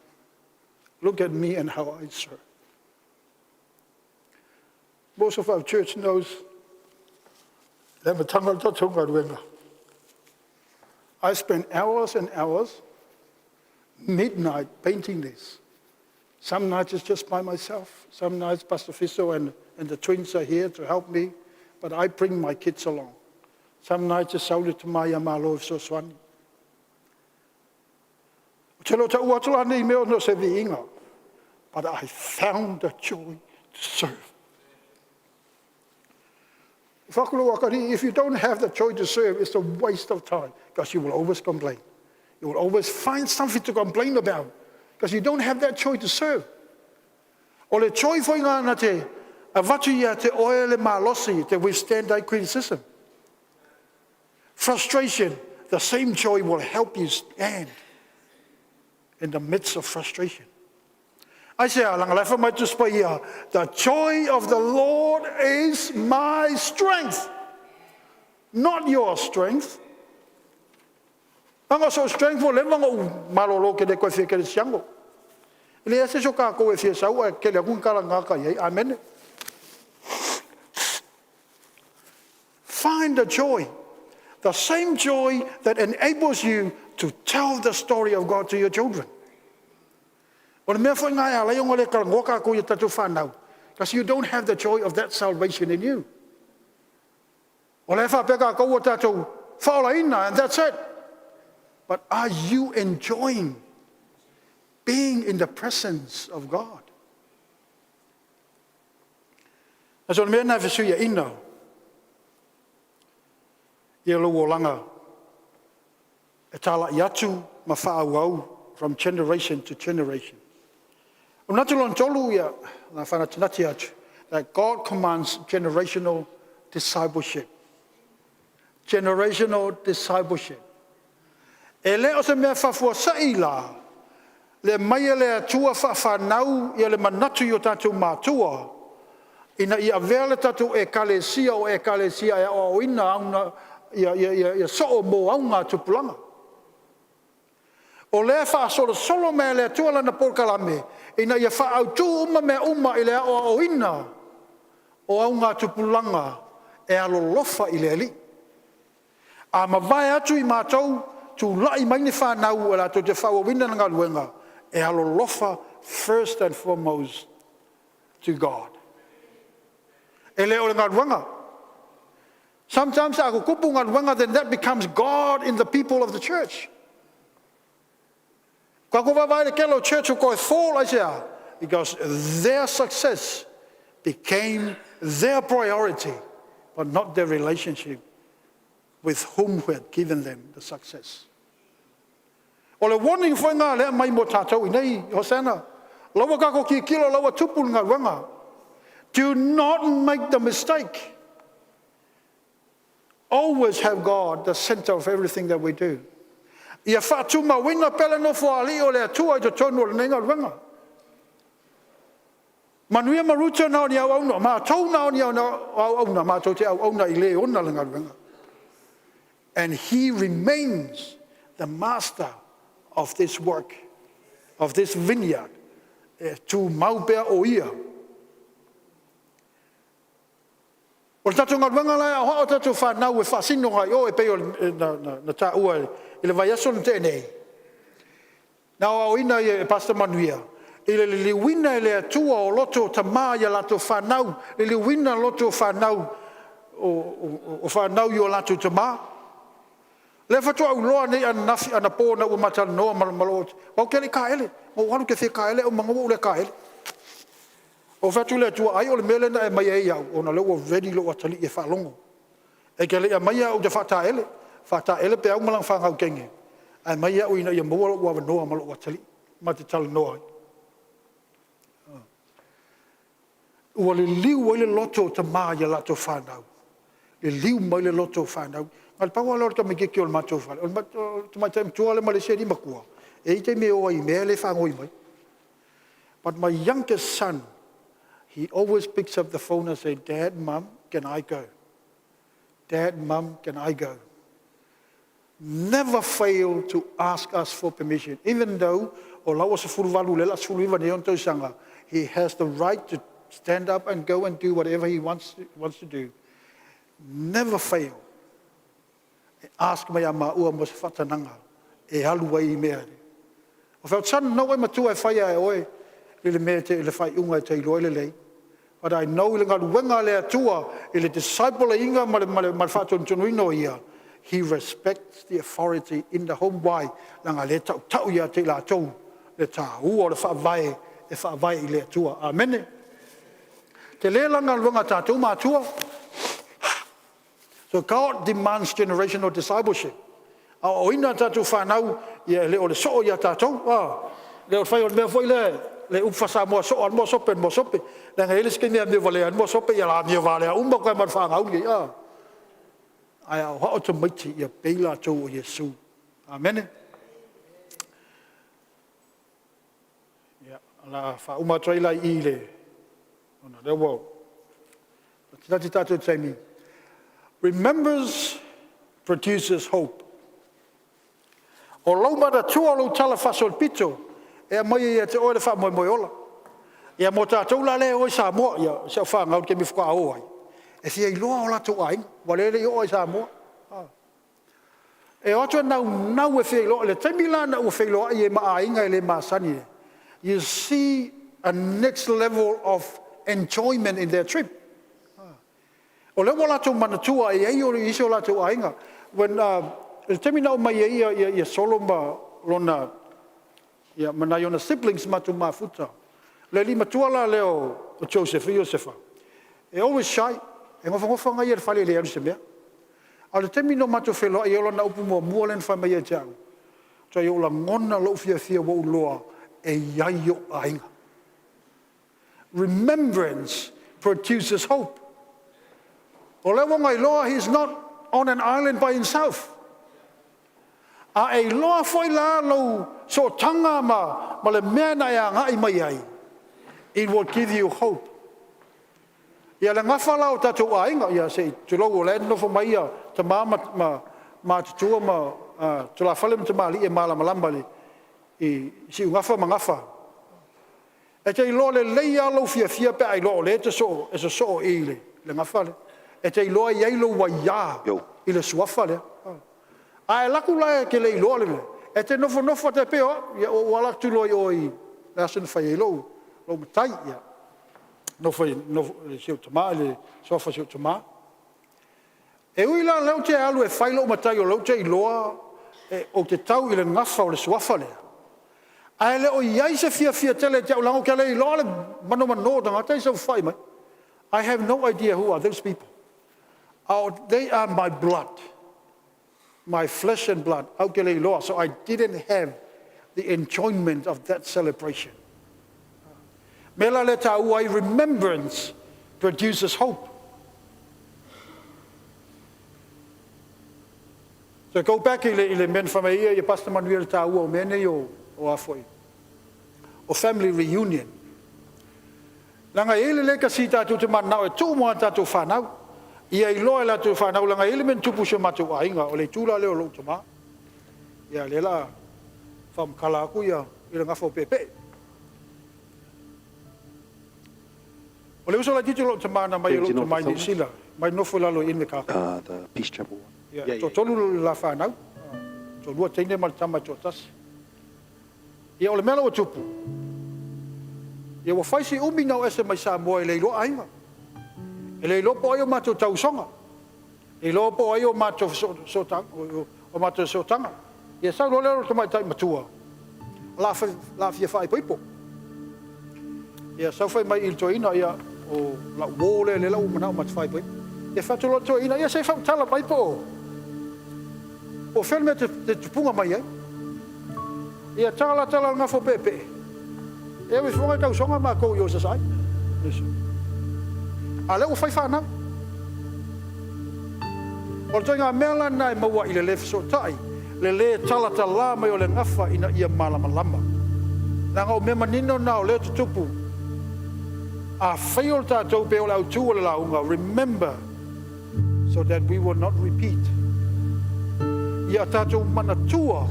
Look at me and how I serve. Most of our church knows I spent hours and hours, midnight, painting this. Some nights it's just by myself. Some nights Pastor Fiso and the twins are here to help me, but I bring my kids along. Some nights it's sauli te mai a malo so swani. Te lo ta ua atu nei mea no se viinga. But I found the joy to serve. If you don't have the joy to serve, it's a waste of time because you will always complain. You will always find something to complain about because you don't have that joy to serve. O le joy foi ngā na te avatu ia te oe le malosi te withstand thy criticism. Frustration, the same joy will help you stand in the midst of frustration. I say, the joy of the Lord is my strength, not your strength. Anga so strength mo leva ngo malolo ke le koe fia ke le siango. Le ese so ka koe fia sau a ke le akun kala ngā ka iai. Amen. Find the joy. The same joy that enables you to tell the story of God to your children. O le mea foi ngā ala i le kalangoa ka ko i tatu whanau. Because you don't have the joy of that salvation in you. O le whapeka kaua tātou whaolaina, and that's it. But are you enjoying being in the presence of God? So le mea nā whisu ia ina, ia lau olanga, e tāla i atu ma whaau from generation to generation. O natu lon tolu ia, nā whanatinati atu, that God commands generational discipleship. Generational discipleship. E le o se mea whafua sa'i la, le mai e le atua whawhanau ia le manatu i o tātou mātua, ina ia avea le tātou e kalesia o e kalesia e o ina auna, ia soo mō aunga tupulanga. O lea whaasolosolo mea le atua lana polokalame, ina ia whaautu uma mea uma i le ao o ina o aunga tupulanga e alolofa i le ali. A mavae atu i mātou, tu lai mai ni whanau e rātou te whauawina na ngā e alolofa first and foremost to God. E le o le ngā. Sometimes a kupu ngā then that becomes God in the people of the church. Ka ko vavai le kelo church o koe fall, I say, because their success became their priority, but not their relationship with whom who had given them the success. O le warning foi ngā lea mai mo tātou i nei, Hosanna. Laua kako ki kilo, laua tupu ngā runga. Do not make the mistake. Always have God the center of everything that we do. Ia whaatumauina pele no fo ali o le atua i te tonu o le nenga runga. Manuia maruta na o ni au auna, ma tau na o ni au auna, ma tau te au auna i le ona le ngaluenga. And he remains the master of this work, of this vineyard. E tū mau pea o ia. O le tātou galuega la e aoao tatou fanau e faasino ai o e pei o na taua i le vaiaso na tea nei. Na aoaoina e Pastor Manuia i le liliuina e le Atua o loto o tamā ia latou fanau, liliuina loto o fanau o fanau i o latou tamā. Le faatoa ou iloa nei ananafi anapo ina ua ma talanoa ma lou ou te le i taele. Na ou alu ou te fia taele ae ou maga ua ou le taele. Ou fai atu i le Atua ai o le mea lea na e aumaia ai ia au, ona o lea ua ready lou atalii e faalogo. E te le i aumaia au ou te faataele, faataele Peau ma lana fanau teine, ae aumai au ina ia maua lou avanoa ma lou atalii ma te talanoa ai. Ua liliu ai le loto o tama i a latou fanau, liliu mai le loto o fanau. Na o le pau lava lea o le tamaitiiti o le matou fale, o le tamaitai matua lea ma le isi alii matua, e i ai taimi e o ai i mea lea e faanoi mai. But my youngest son, he always picks up the phone and say, "Dad, Mom, can I go? Dad, Mom, can I go?" Never fail to ask us for permission. Even though o laua 18 lea o le a 19 nei ona tausaga, he has the right to stand up and go and do whatever he wants to do. Never fail. E ask mai ia maua mo se faatanaga e alu ai i mea. O fai atu, son, na ua e matua e fai e oe i le mea le faaiuga e te iloa ai lelei. But I know i le galuega a le Atua i le disciple-ina ma le faatonutonuina o ia, he respects the authority in the home. Why? Leaga lea e tautau ia te i latou le taua o le faavae e faavae i le Atua. Amene. Tele la galuega a tatou matua. So God demands generational discipleship. A o ina tatou whanau, ia le o le soo ia tatou. Le o le fai o le mea foi le le upu faa-Samoa soo lava le moa sope i le moa sope. Leaga e i ai le isi taimi e amio valea ai le moa sope, ia o le a amio valea uma atu lava ma le fanau lenei. Ae aoao tamaiti ia pei latou o Iesu. Amene. Ia, o le a faauma atu ai la i i ona o lea ua latalata tatou i le taimi. Remembrance produces hope. O lou manatua o lou talafaasolopito e aumai ai ia te oe le faamoemoe ola. Ia mo tatou la lea e o i Samoa, ia si au fanau i le taimi faatoa o ai, e fia iloa o latou aiga, aua o lea e le i oo lava i Samoa. E o atu e naunau e fia iloa. O le taimi la ina ua feiloai ai ma aiga e le masani ai, you see a next level of enjoyment in their trip. O lea ua latou manatua e i ai isi o latou aiga. When i le taimi na omai ai ia Solo ma lona ia ma nai ona siblings matou mafuta, le alii matua la lea o Joseph Iosefa, e always shy, e nofonofo lava ia i le fale e le alu i se mea. A o le taimi na matou feiloai ai, o lana upu muamua lea na fai mai ia te au, tuai ou lagona lou fiafia ua ou iloa e i ai ou aiga. Remembrance produces hope. O lea ua na iloa he is not on an island by himself. A e iloa foi la lou sootaga ma le mea na e agai mai ai, it will give you hope. Ia le gafa la o tatou aiga, ia se i tulou o la e nonofo mai ia tama ma matutua ma tulafale ma tamalii e malamalama i siugafa ma gafa. E te iloa lelei lava lou fiafia pe a iloa o lea e sosoo i i le gafa lea. E te iloa e i ai lou aia i le suafa lea. A e alu atu la e te le iloa le mea, e te nofonofo lava tai pei o au. Ia ua ou ala atu loa i o i le aso na fai ai lou matai, ia, nofo i si ou tama i le suafa o si ou tama. E ui la o lea ou te alu e fai lou matai o lea ou te iloa ou te tau i le gafa o le suafa lea, ae le o i ai se fiafia tele ia te au leaga ou te le iloa le manomano o tagata ia e saofafai mai. I have no idea who are those people. Oh, they are my blood, my flesh and blood. Ae ou te le iloa. So I didn't have the enjoyment of that celebration. Mea la lea e taua ai, remembrance produces hope. So go back i le, i le mea na fai mai ai ia Pastor Manuia le taua o mea nei o, o a foi, o family reunion. Leaga e i ai le legacy tatou te mananao e tuu mo a tatou fanau. Ia iloa e latou fanau leaga e i ai le mea na tupu i si o matou aiga, o le itu la lea o lou tama. Ia lea la faamatala atu ia i le gafa o peepee. O le uso laitiiti o lou tama na aumai e lou tama i Niu Sila, mai nofo i lalo i Invercargill. Ia, toatolu le la fanau, toalua teine ma le tama e toatasi. Ia o le mea la ua tupu, ia ua fai si umi na o ese mai Samoa e le iloa aiga. E le iloa po o ai o matou tauisoga. E le iloa po o ai o matou fesootaga. Ia sau loa lea o le tamaitai matua, o le a fia faaipoipo. Ia sau fai mai i le toeaina, ia o lau uo lea lea la ua manao matou te faaipoipo. Ia fai atu loa le toeaina, ia se i faamatala mai po o fea le mea e te tupuga mai ai. Ia tala la tala a le gafa o peepee, ia ua ifofoga e tausoga matou i o i Sasae. A o lea ua fai fanau. O le ituaiga mea la lena e maua i le le fesootai, le le talatala mai o le gafa ina ia malamalama. Leaga o mea manino na o lea e tutupu. Afai o le tatou pe o le autu o le lauga, remember so that we will not repeat. Ia tatou manatua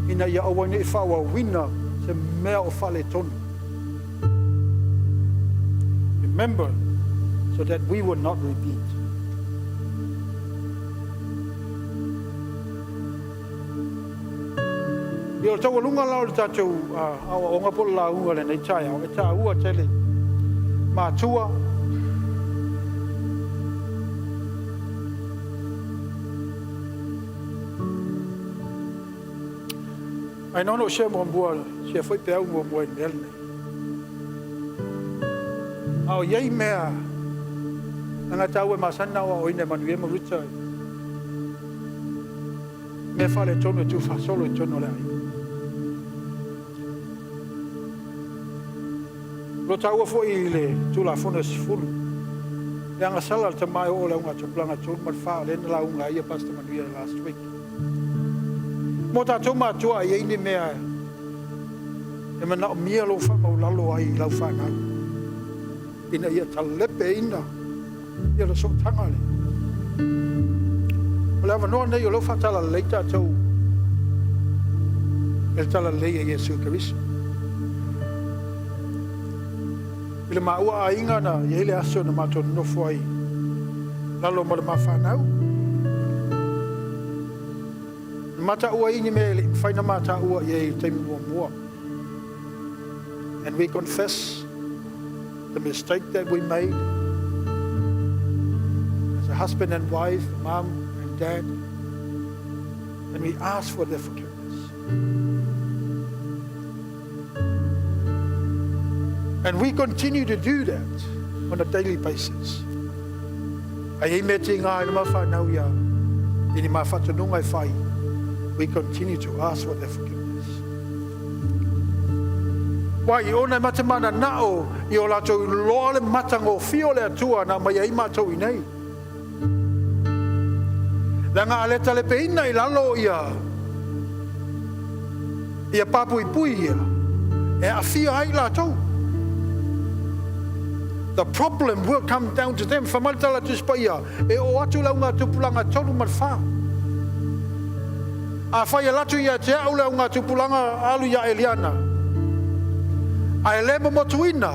ina ia aua ne i faaauauina se mea o faaletonu. Remember so that we will not repeat. Ia, o le taualuga la o le tatou aoaoga po o le lauga i lenei taeao, e taua tele matua, Ae na ona ou share muamua, share foi peau muamua i le mea lenei. A o i ai mea, leaga e taua e masani ona aoaoina e Manuia ma Ruta mea faaletonu e tuufaasolo i totonu o le aiga. O lo o taua foi i le Tulafono e 10, le agasala a le tama e oo i le augatupulaga e 3 ma le 4, lea na lauga ai Pastor Manuia last week. Mo tatou matua a i ai ni mea e manaomia lou faamaulalo ai i lau fanau ina ia talepeina ia le sootaga lea. O le avanoa lenei o lea ua faatalalelei tatou e le talalelei a Iesu Keriso. I le maua aiga na i ai le aso na matou nonofo ai lalo ma le ma fanau. Na ma taua ai ni mea e le i mafai ona ma taua i ai i le taimi muamua. And we confess the mistake that we made as a husband and wife, mom and dad, and we ask for their forgiveness. And we continue to do that on a daily basis. A i ai mea tīgā i le ma whānau ia, i ni mā whatununga e whai, we continue to ask for their forgiveness. Wai, i ona e mate mana nao i o latou loa le matagofie o le Atua na aumai ai matou i nei. Leaga a le talepeina i lalo ia ia papuipui ia, e aafia ai latou. The problem will come down to them. Fai mai le tala Tusi Paia, e oo atu le augatupulaga 3 ma le 4. Afai e alu atu ia te au le augatupulaga alu ia Eliana, ae le momotuina,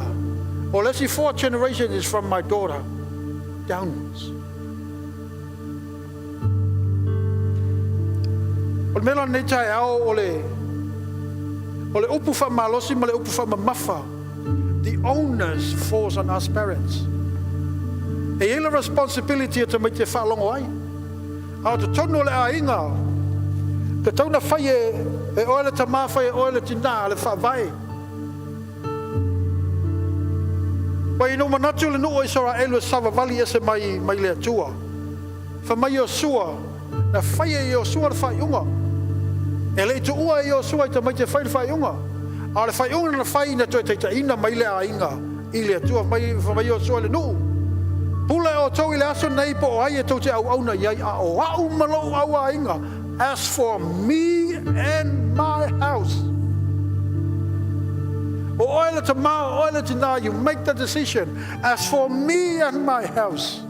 o le isi four generation is from my daughter downwards. O le mea la lenei taeao o le o le upu faamalosi ma le upu faamamafa, the onus falls on us parents. E i ai le responsibility a tamaiti e faalogo ai. A o totonu o le aiga, tatau ona fai e oe le tama, fai e oe le tina le faavae. Ua ina ua manatu le nuu o Isaraelu e savavali ese mai mai le Atua. Fai mai Iosua, na fai e Iosua le faaiuga. E le'i tu'ua e Iosua i tamaiti e fai le fa'aiuga, a o le fa'aiuga na fai ina toe taita'ina mai le aiga i le Atua. Fai mai Iosua i le nu'u, Pule outou i le aso nei po o ai e tou te auauna i ai, a o a'u ma lo'u auaiga, as for me and my house. O oe le tamā, o oe le tinā, you make the decision. As for me and my house,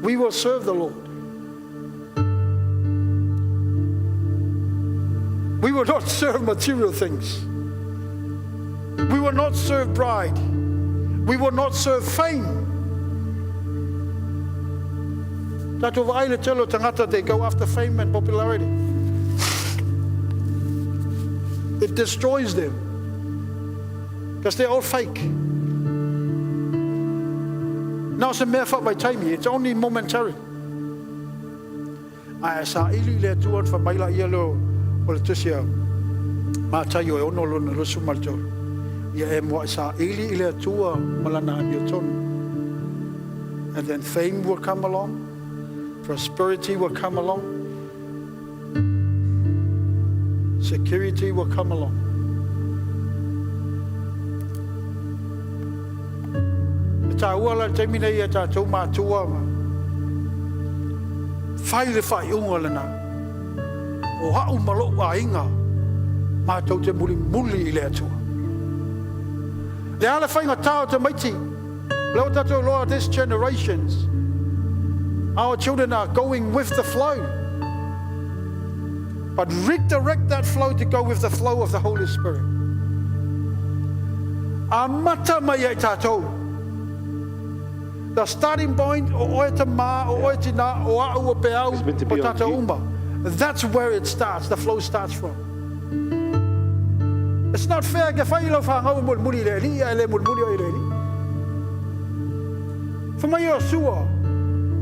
we will serve the Lord. We will not serve material things. We will not serve pride. We will not serve fame. Tatou vaai le tele o tagata, they go after fame and popularity. It destroys them because they're all fake. Na o se mea faavaitaimi, it's only momentary. Ae saili i le Atua ona fai mai laia lea o le tusi a Mataio e 6 lona 23. Ia e mua'i saili i le Atua ma lana amiotonu. And then fame will come along, prosperity will come along, security will come along. E tāua la le taimi nei e tātou mātua ma fai le faaiuga lena. O a'u ma lo'u aiga matou te mulimuli i le Atua. Le a le faigatā o tamaiti. Le o tātou loa, this generations, our children are going with the flow. But redirect that flow to go with the flow of the Holy Spirit. Amata mai ai tātou. The starting point o oe tamā, o oe tinā, o a'u o pe au, It's meant to o be on tātou mute. uma. That's where it starts, the flow starts from. It's not fair ke fai lau whangau mulimuli le Alii, ae le mulimuli oe i le Alii. Fai mai Iosua,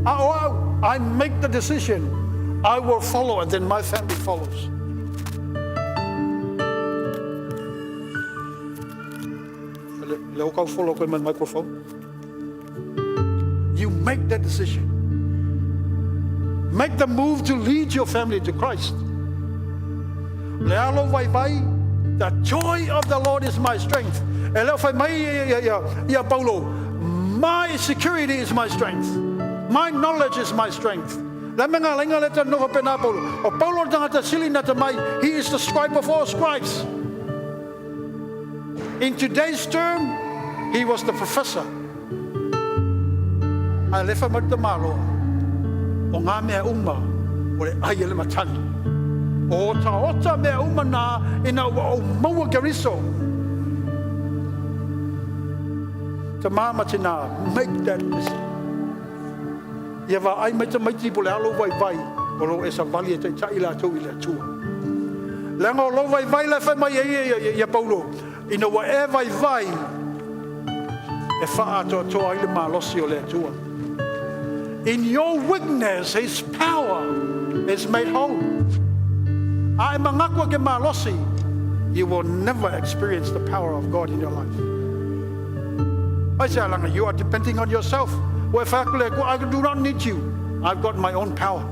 a o a'u, I make the decision. I will follow and then my family follows. Le o kau follow koe mai microphone. You make that decision. Make the move to lead your family to Christ. Le alo vai vai, the joy of the Lord is my strength. E leo fai mai ia, ia, ia Paulo, my security is my strength. My knowledge is my strength. Le me ngā lenga le te noho pe nā Paulo. O Paulo le tangata sili na te mai, he is the scribe of all scribes. In today's term, he was the professor. A le fai mai te maloa, o ngā mea uma, o le ai e le matagi. O ta ota mea uma nā, ina ua o maua Keriso. Tamā ma tinā, make that decision. Ia vaai mai tamaiti po le alo vaivai, o lo e savali e taita'i latou i le Atua. Leaga o lou vaivai la e fai mai ai ia, ia, ia Paulo, ina ua e vaivai, e fa'aatoatoa ai le malosi o le Atua. In your weakness, his power is made whole. A e magaku e ke malosi, you will never experience the power of God in your life. I say, Alanga, you are depending on yourself. Well, if I do not need you. I've got my own power.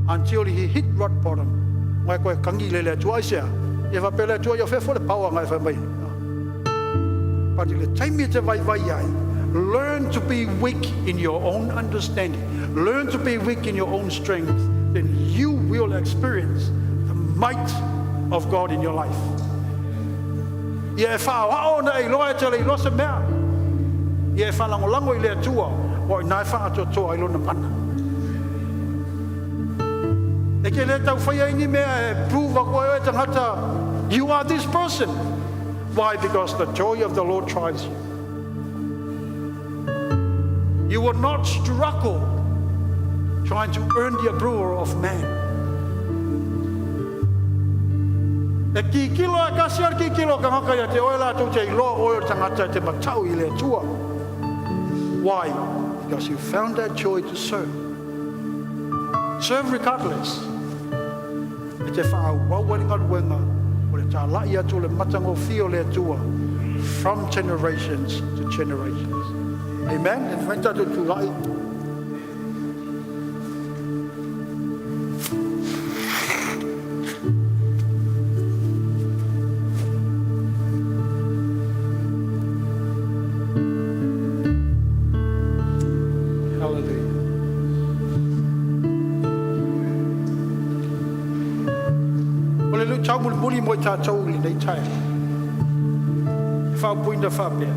Until he hit rock bottom. Ngai koe kangi le le Atua ai sea. Ia whapea le Atua ia whefo le power ngai whai mai. But i le taimi e te vaivai ai, learn to be weak in your own understanding. Learn to be weak in your own strength. Then you will experience the might of God in your life. Ia e whaawao na e loa e te le iloa se mea. Ia e whalangolango i le Atua, o i nai whaatoatoa i lona mana. E ke le tau whai ai ni mea e prove a koe e tangata, you are this person. Why? Because the joy of the Lord drives you. You will not struggle trying to earn the approval of man. E kikilo e kasi ar kikilo ka ngaka ia te oe lātou te iloa oe o tangata e te matau i le Atua. Why? Because you found that joy to serve. Serve regardless. E te whaauau ari ngaruenga o le tālai atu le matangofie o le Atua from generations to generations. Amen. E whai tātou tūrai. Taumulimuli mo i tatou i lenei taeao. E faaupuina faapea,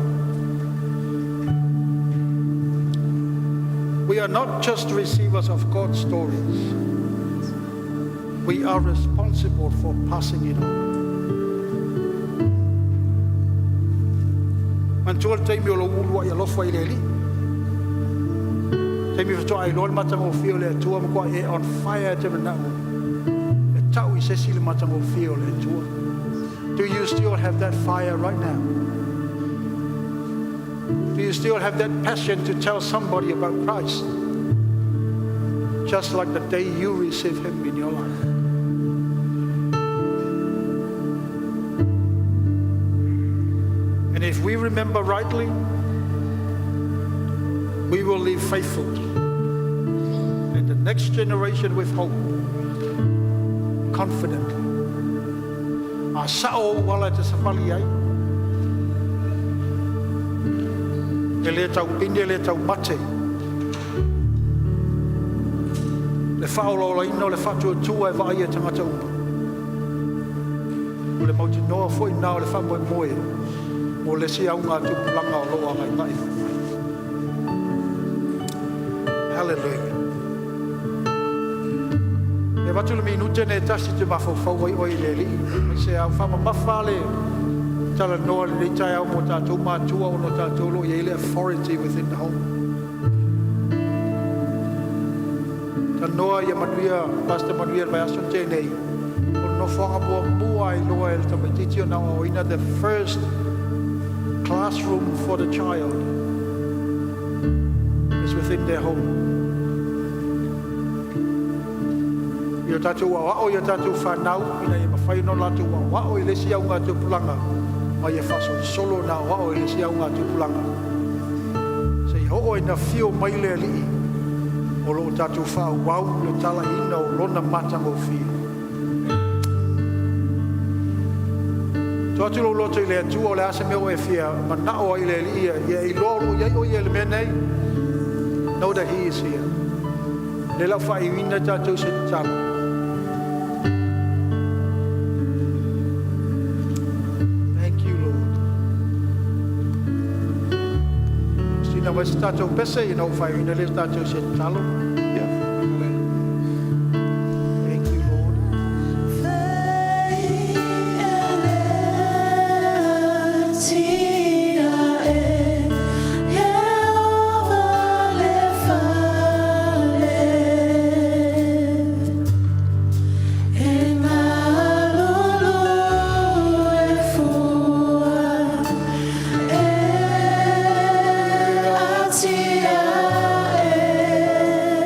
"We are not just receivers of God's stories. We are responsible for passing it on." Manatua le taimi o lou uluai alofa i le Alii. Taimi faatoa iloa le matagofie o le Atua ma matua e on fire e te manao. E tau i se isi le matagofie o le Atua. Do you still have that fire right now? Do you still have that passion to tell somebody about Christ? Just like the day you receive Him in your life. And if we remember rightly, we will live faithfully. And the next generation with hope, confidently. A sao ou ala e te savali ai. E le tau pine, e le tau mate. Le whaolaolaina o le whatuatua e vaai e tangata uma. O le mautinoa foi na o le whaamoemoe mo le si au ngā tupulanga o loa ngai ngai mai. Hallelujah. E vatu le minute ne tasi te mafaufau ai oi le alii. Mai se au whamamafa le tala noa le nei taeao mo tātou mātua o no tātou lo i le authority within the home. Ta noa ia manuia, Pastor Manuia le vaiaso tēnei. O nofoanga mua mua i loa e le tamaititi o na o ina, the first classroom for the child is within their home. Ia tātou ao ia tātou whanau, ina ia mawhai no lātou ao i le si au ngā tupulanga, ma ia solo na ao i le si au ngā tupulanga. Se i hoo ina fio mai le alii, o lo tātou whaauau le tala ina o lona matagofie. To atu lo loto i le Atua o le ase mea o e fia manao ai le alii ia, ia i loa lo iai o ia le mea nei. Know that He is here. Le lau whaiwina tātou se tatalo. Thank you, Lord. Sina mai se tātou pese, i nau whaiwina le tātou se tatalo. Yeah. Thank you, Lord. Tia e Iehova le fale e malulu e fua e atia e.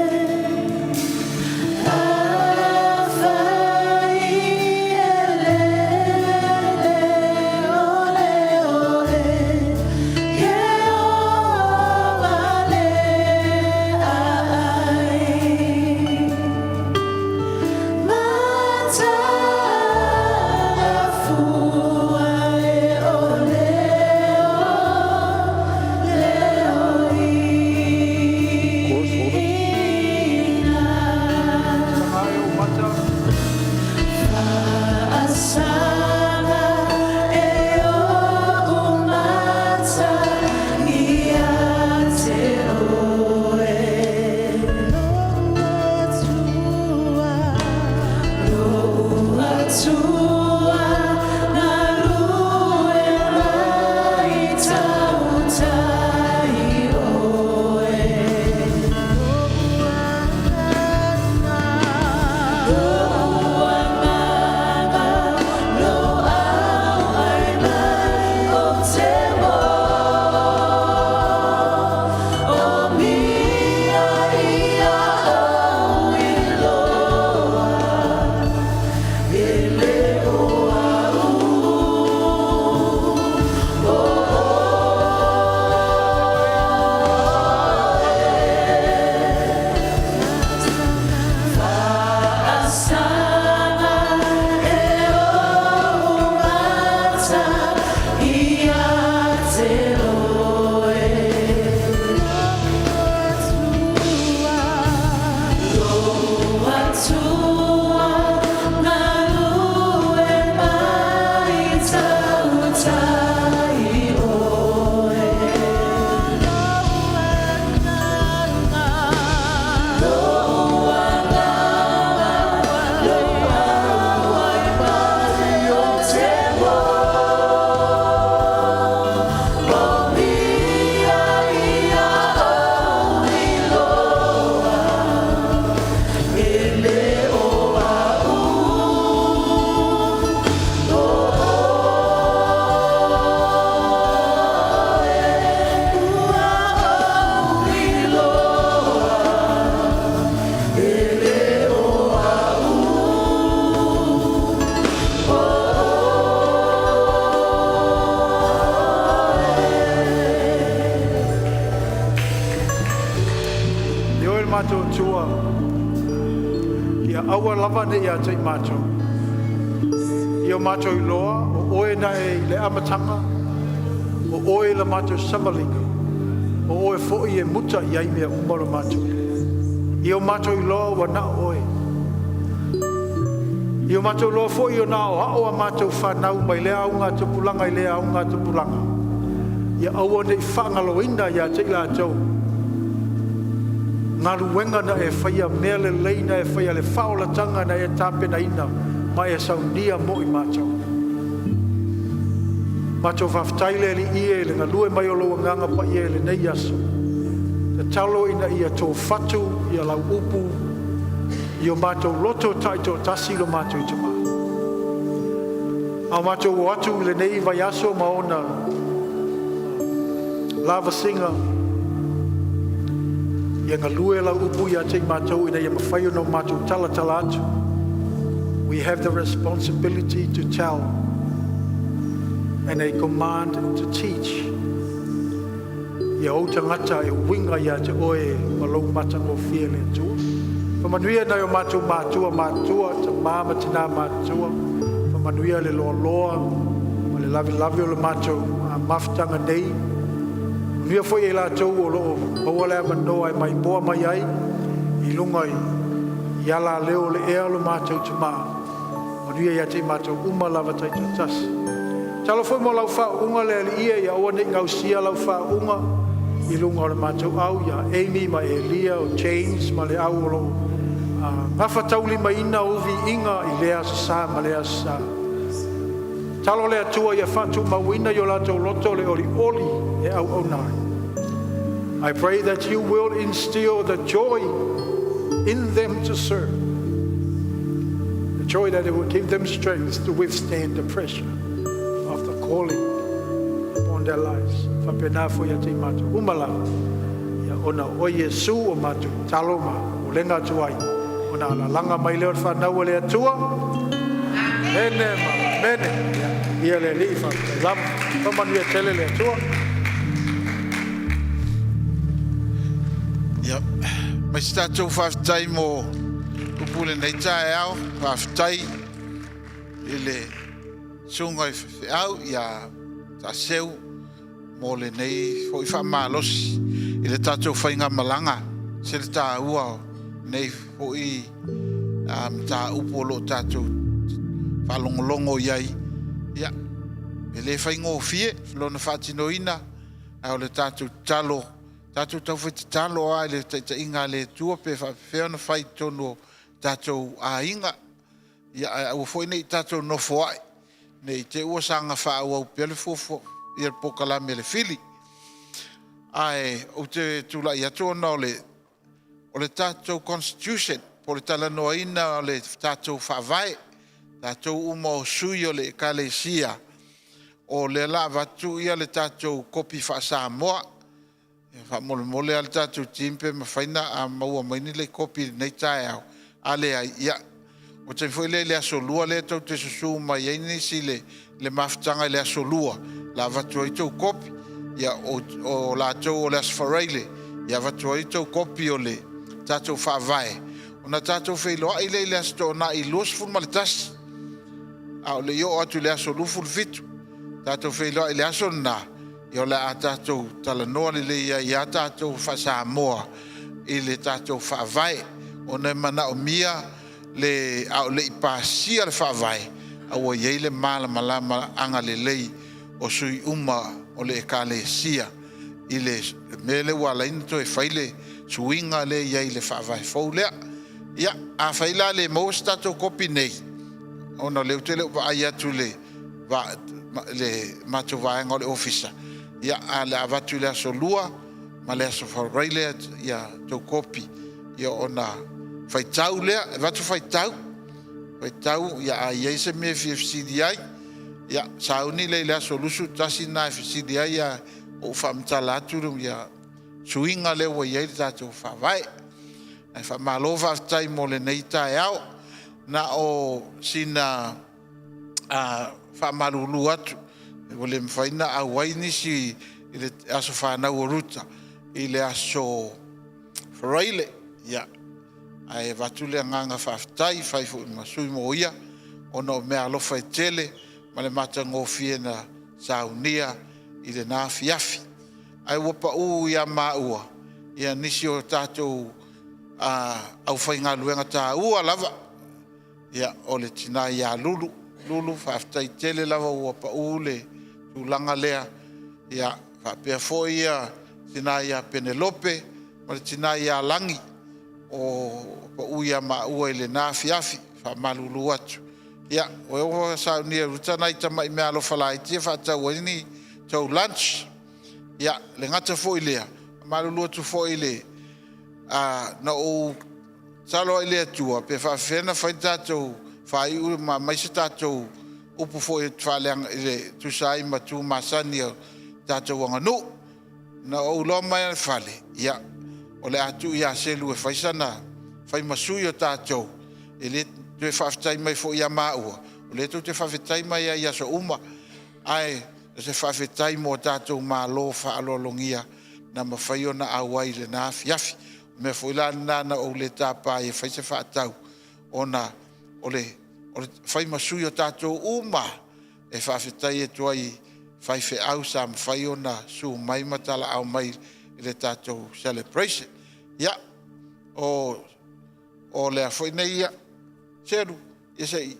Ia aua lava ne i ia te i matou. Ia o matou iloa, o oe na e i le amataga, o oe le matou savaliga, o oe foi e muta i ai mea uma o le matou. Ia o matou iloa ua na o oe. Ia o matou iloa foi ona o ao a matou whanau mai lea au ngā tupulaga i lea au ngā tupulaga. Ia aua ne i faagaloina ia te i latou. Galuega na e faia mea lelei na e faia le faaolataga na e tapenaina ma e saunia mo i matou. Matou faafetai le Alii e i le galue mai o lou Agaga Paia i lenei aso. Tatalo ina ia tofa ia lau upu i o matou loto taitoatasi lo matou itumalo. A o matou o atu i lenei vaiaso ma ona lavasiga, ia galue lau upu ia te i matou ina ia mafai ona o matou talatala atu. We have the responsibility to tell and a command to teach. Ia ou tagata e uiga ia te oe ma lou matagofie le Atua. Faamanuia nai o matou matua matua, tamā ma tinā matua. Faamanuia le loaloa ma le lavelave o le matou mafutaga nei. Manuia foi e latou o lo o maua le avanoa e maimoa mai ai i luga i ala leo o le ea lo matou tamā. Manuia ia te i matou uma lava taitoatasi. Talo foi mo lau faauuga le Alii e ia aua ne i gausia lau faauuga i luga o le matou au ia Amy ma Elia o James ma le au o lo o gafataulimaina uviiga i lea aso sa ma lea aso sa. Talo le Atua ia faatumauina i o latou loto le olioli e auauna ai. I pray that you will instill the joy in them to serve. The joy that it will give them strength to withstand the pressure of the calling upon their lives. Faapena foi ia te i matou uma lava. Ia ona o Iesu o matou talo ma o lenga atu ai. Ona alalaga mai leo le whanau le Atua. Mene ma mene. Ia le Alii faafetai lava. Faamanuia tele le Atua. Ia, mai se tatou faafetai mo upu lenei taeao, faafetai i le susuga i faifeau ia Taaseu mo lenei foi faamalosi i le tatou faigamalaga se le taua o lenei foi mataupu o lo o tatou faalogologo i ai. Ia, e le faigofie lona faatinoina, ae o le tatou tatalo, tatou taufai tatalo lava i le taitaiga a le Atua pe faapefea ona fai i totonu o tatou aiga. Ia, ae aua foi ne i tatou nofoai, ne i te i ua saga faaauau pea le fuafua ia le polokalame a le Fili. Ae ou te tulai atu ona o le tatou constitution po o le talanoaina o le tatou faavae, tatou uma o sui o le Ekalesia, o lea la avatu ia le tatou kopi faa-Samoa. Faamolemole lava le tatou team pe mafai ona maua mai ni le kopi i lenei taeao. A leai, ia, o taimi foi lea i le aso Lua lea tou te susu mai ai nisi le mafutaga i le aso Lua, la avatu ai tou kopi. Ia, o latou o le aso Faraile, ia avatu ai tou kopi o le tatou faavae. Ona tatou feiloai lea i le aso Toonai 21, a o le i oo atu i le aso 27. Tatou feiloai i le aso lena, ia o le a tatou talanoa lelei ai ia tatou faa-Samoa i le tatou faavae. Ona e manaomia le a o le i pasia le faavae, a ua i ai le malamalama agalelei o sui uma o le Ekalesia i le mea lea ua ala ai ona toe fai le suiga lea i ai i le faavae fou lea. Ia, afai la le maua se tatou kopi nei, ona o lea ou te le o vaai atu i le matou vaega o le ofisa, ia, a le avatu i le aso Lua ma le aso Faraile ia tou kopi, ia ona faitau lea, avatu faitau, ia a i ai se mea e fia fesili ai, ia sauni lea i le aso 21 na e fesili ai, ia ou faamatala atu ia suiga lea ua i ai le tatou faavae. Ae faamalo faafetai mo lenei taeao. Na o sina faamalulu atu, ua le mafai ona auai nisi i le aso fanau o Ruta i le aso Faraile. Ia, Ae avatu le agaga faafetai fai foi ma sui mo ia ona o mea alofa e tele ma le matagofie na saunia i lena afiafi. Ae ua pau ia maua ia nisi o tatou aufaigaluega taua lava, ia o le tina ia Lulu. Lulu, faafetai tele lava ua pau le tulaga lea. Ia faapea foi le tina ia Penelope ma le tina ia Lagi o pau ia maua i lena afiafi. Faamalulu atu, ia ua saunia e Ruta nai tamai meaalofa laiti e faatau ai ni tou lunch. Ia le gata foi lea, malulu atu foi i le na ou tatalo ai i le Atua pe faafefea ona fai le tatou faaiu ma aumai se tatou upu foi e faaleaga i le tusa ai ma tu masani o tatou aganuu. Na ou iloa mai lava i le fale, ia, o le a tuu ia Selu e fai sana fai ma sui o tatou, e le toe faafetai mai foi ia maua, o lea tou te faafetai mai lava i aso uma, ae o se faafetai mo tatou malo faaaloalogia na mafai ona auai i lena afiafi. O le mea foi la lena na ou le tapa ai e fai se faatau, ona o le fai ma sui o tatou uma e faafetai atu ai i faifeau sa mafai ona susu mai ma talaau mai i le tatou celebration. Ia, o le a foi nei ia, Selu, ia se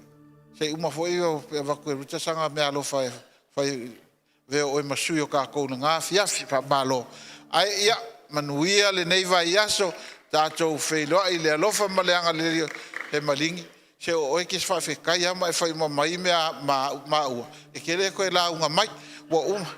i uma foi avatu e Ruta sana meaalofa e fai avea oe ma sui o tatou i lena afiafi. Faamalo. Ae ia manuia lenei vaiaso, tatou feiloai i le alofa ma le agalelei. E Maligi, se o oe e te faafetai lava ma e fai uma mai mea a maua, e te le toe lauga mai. Ua uma.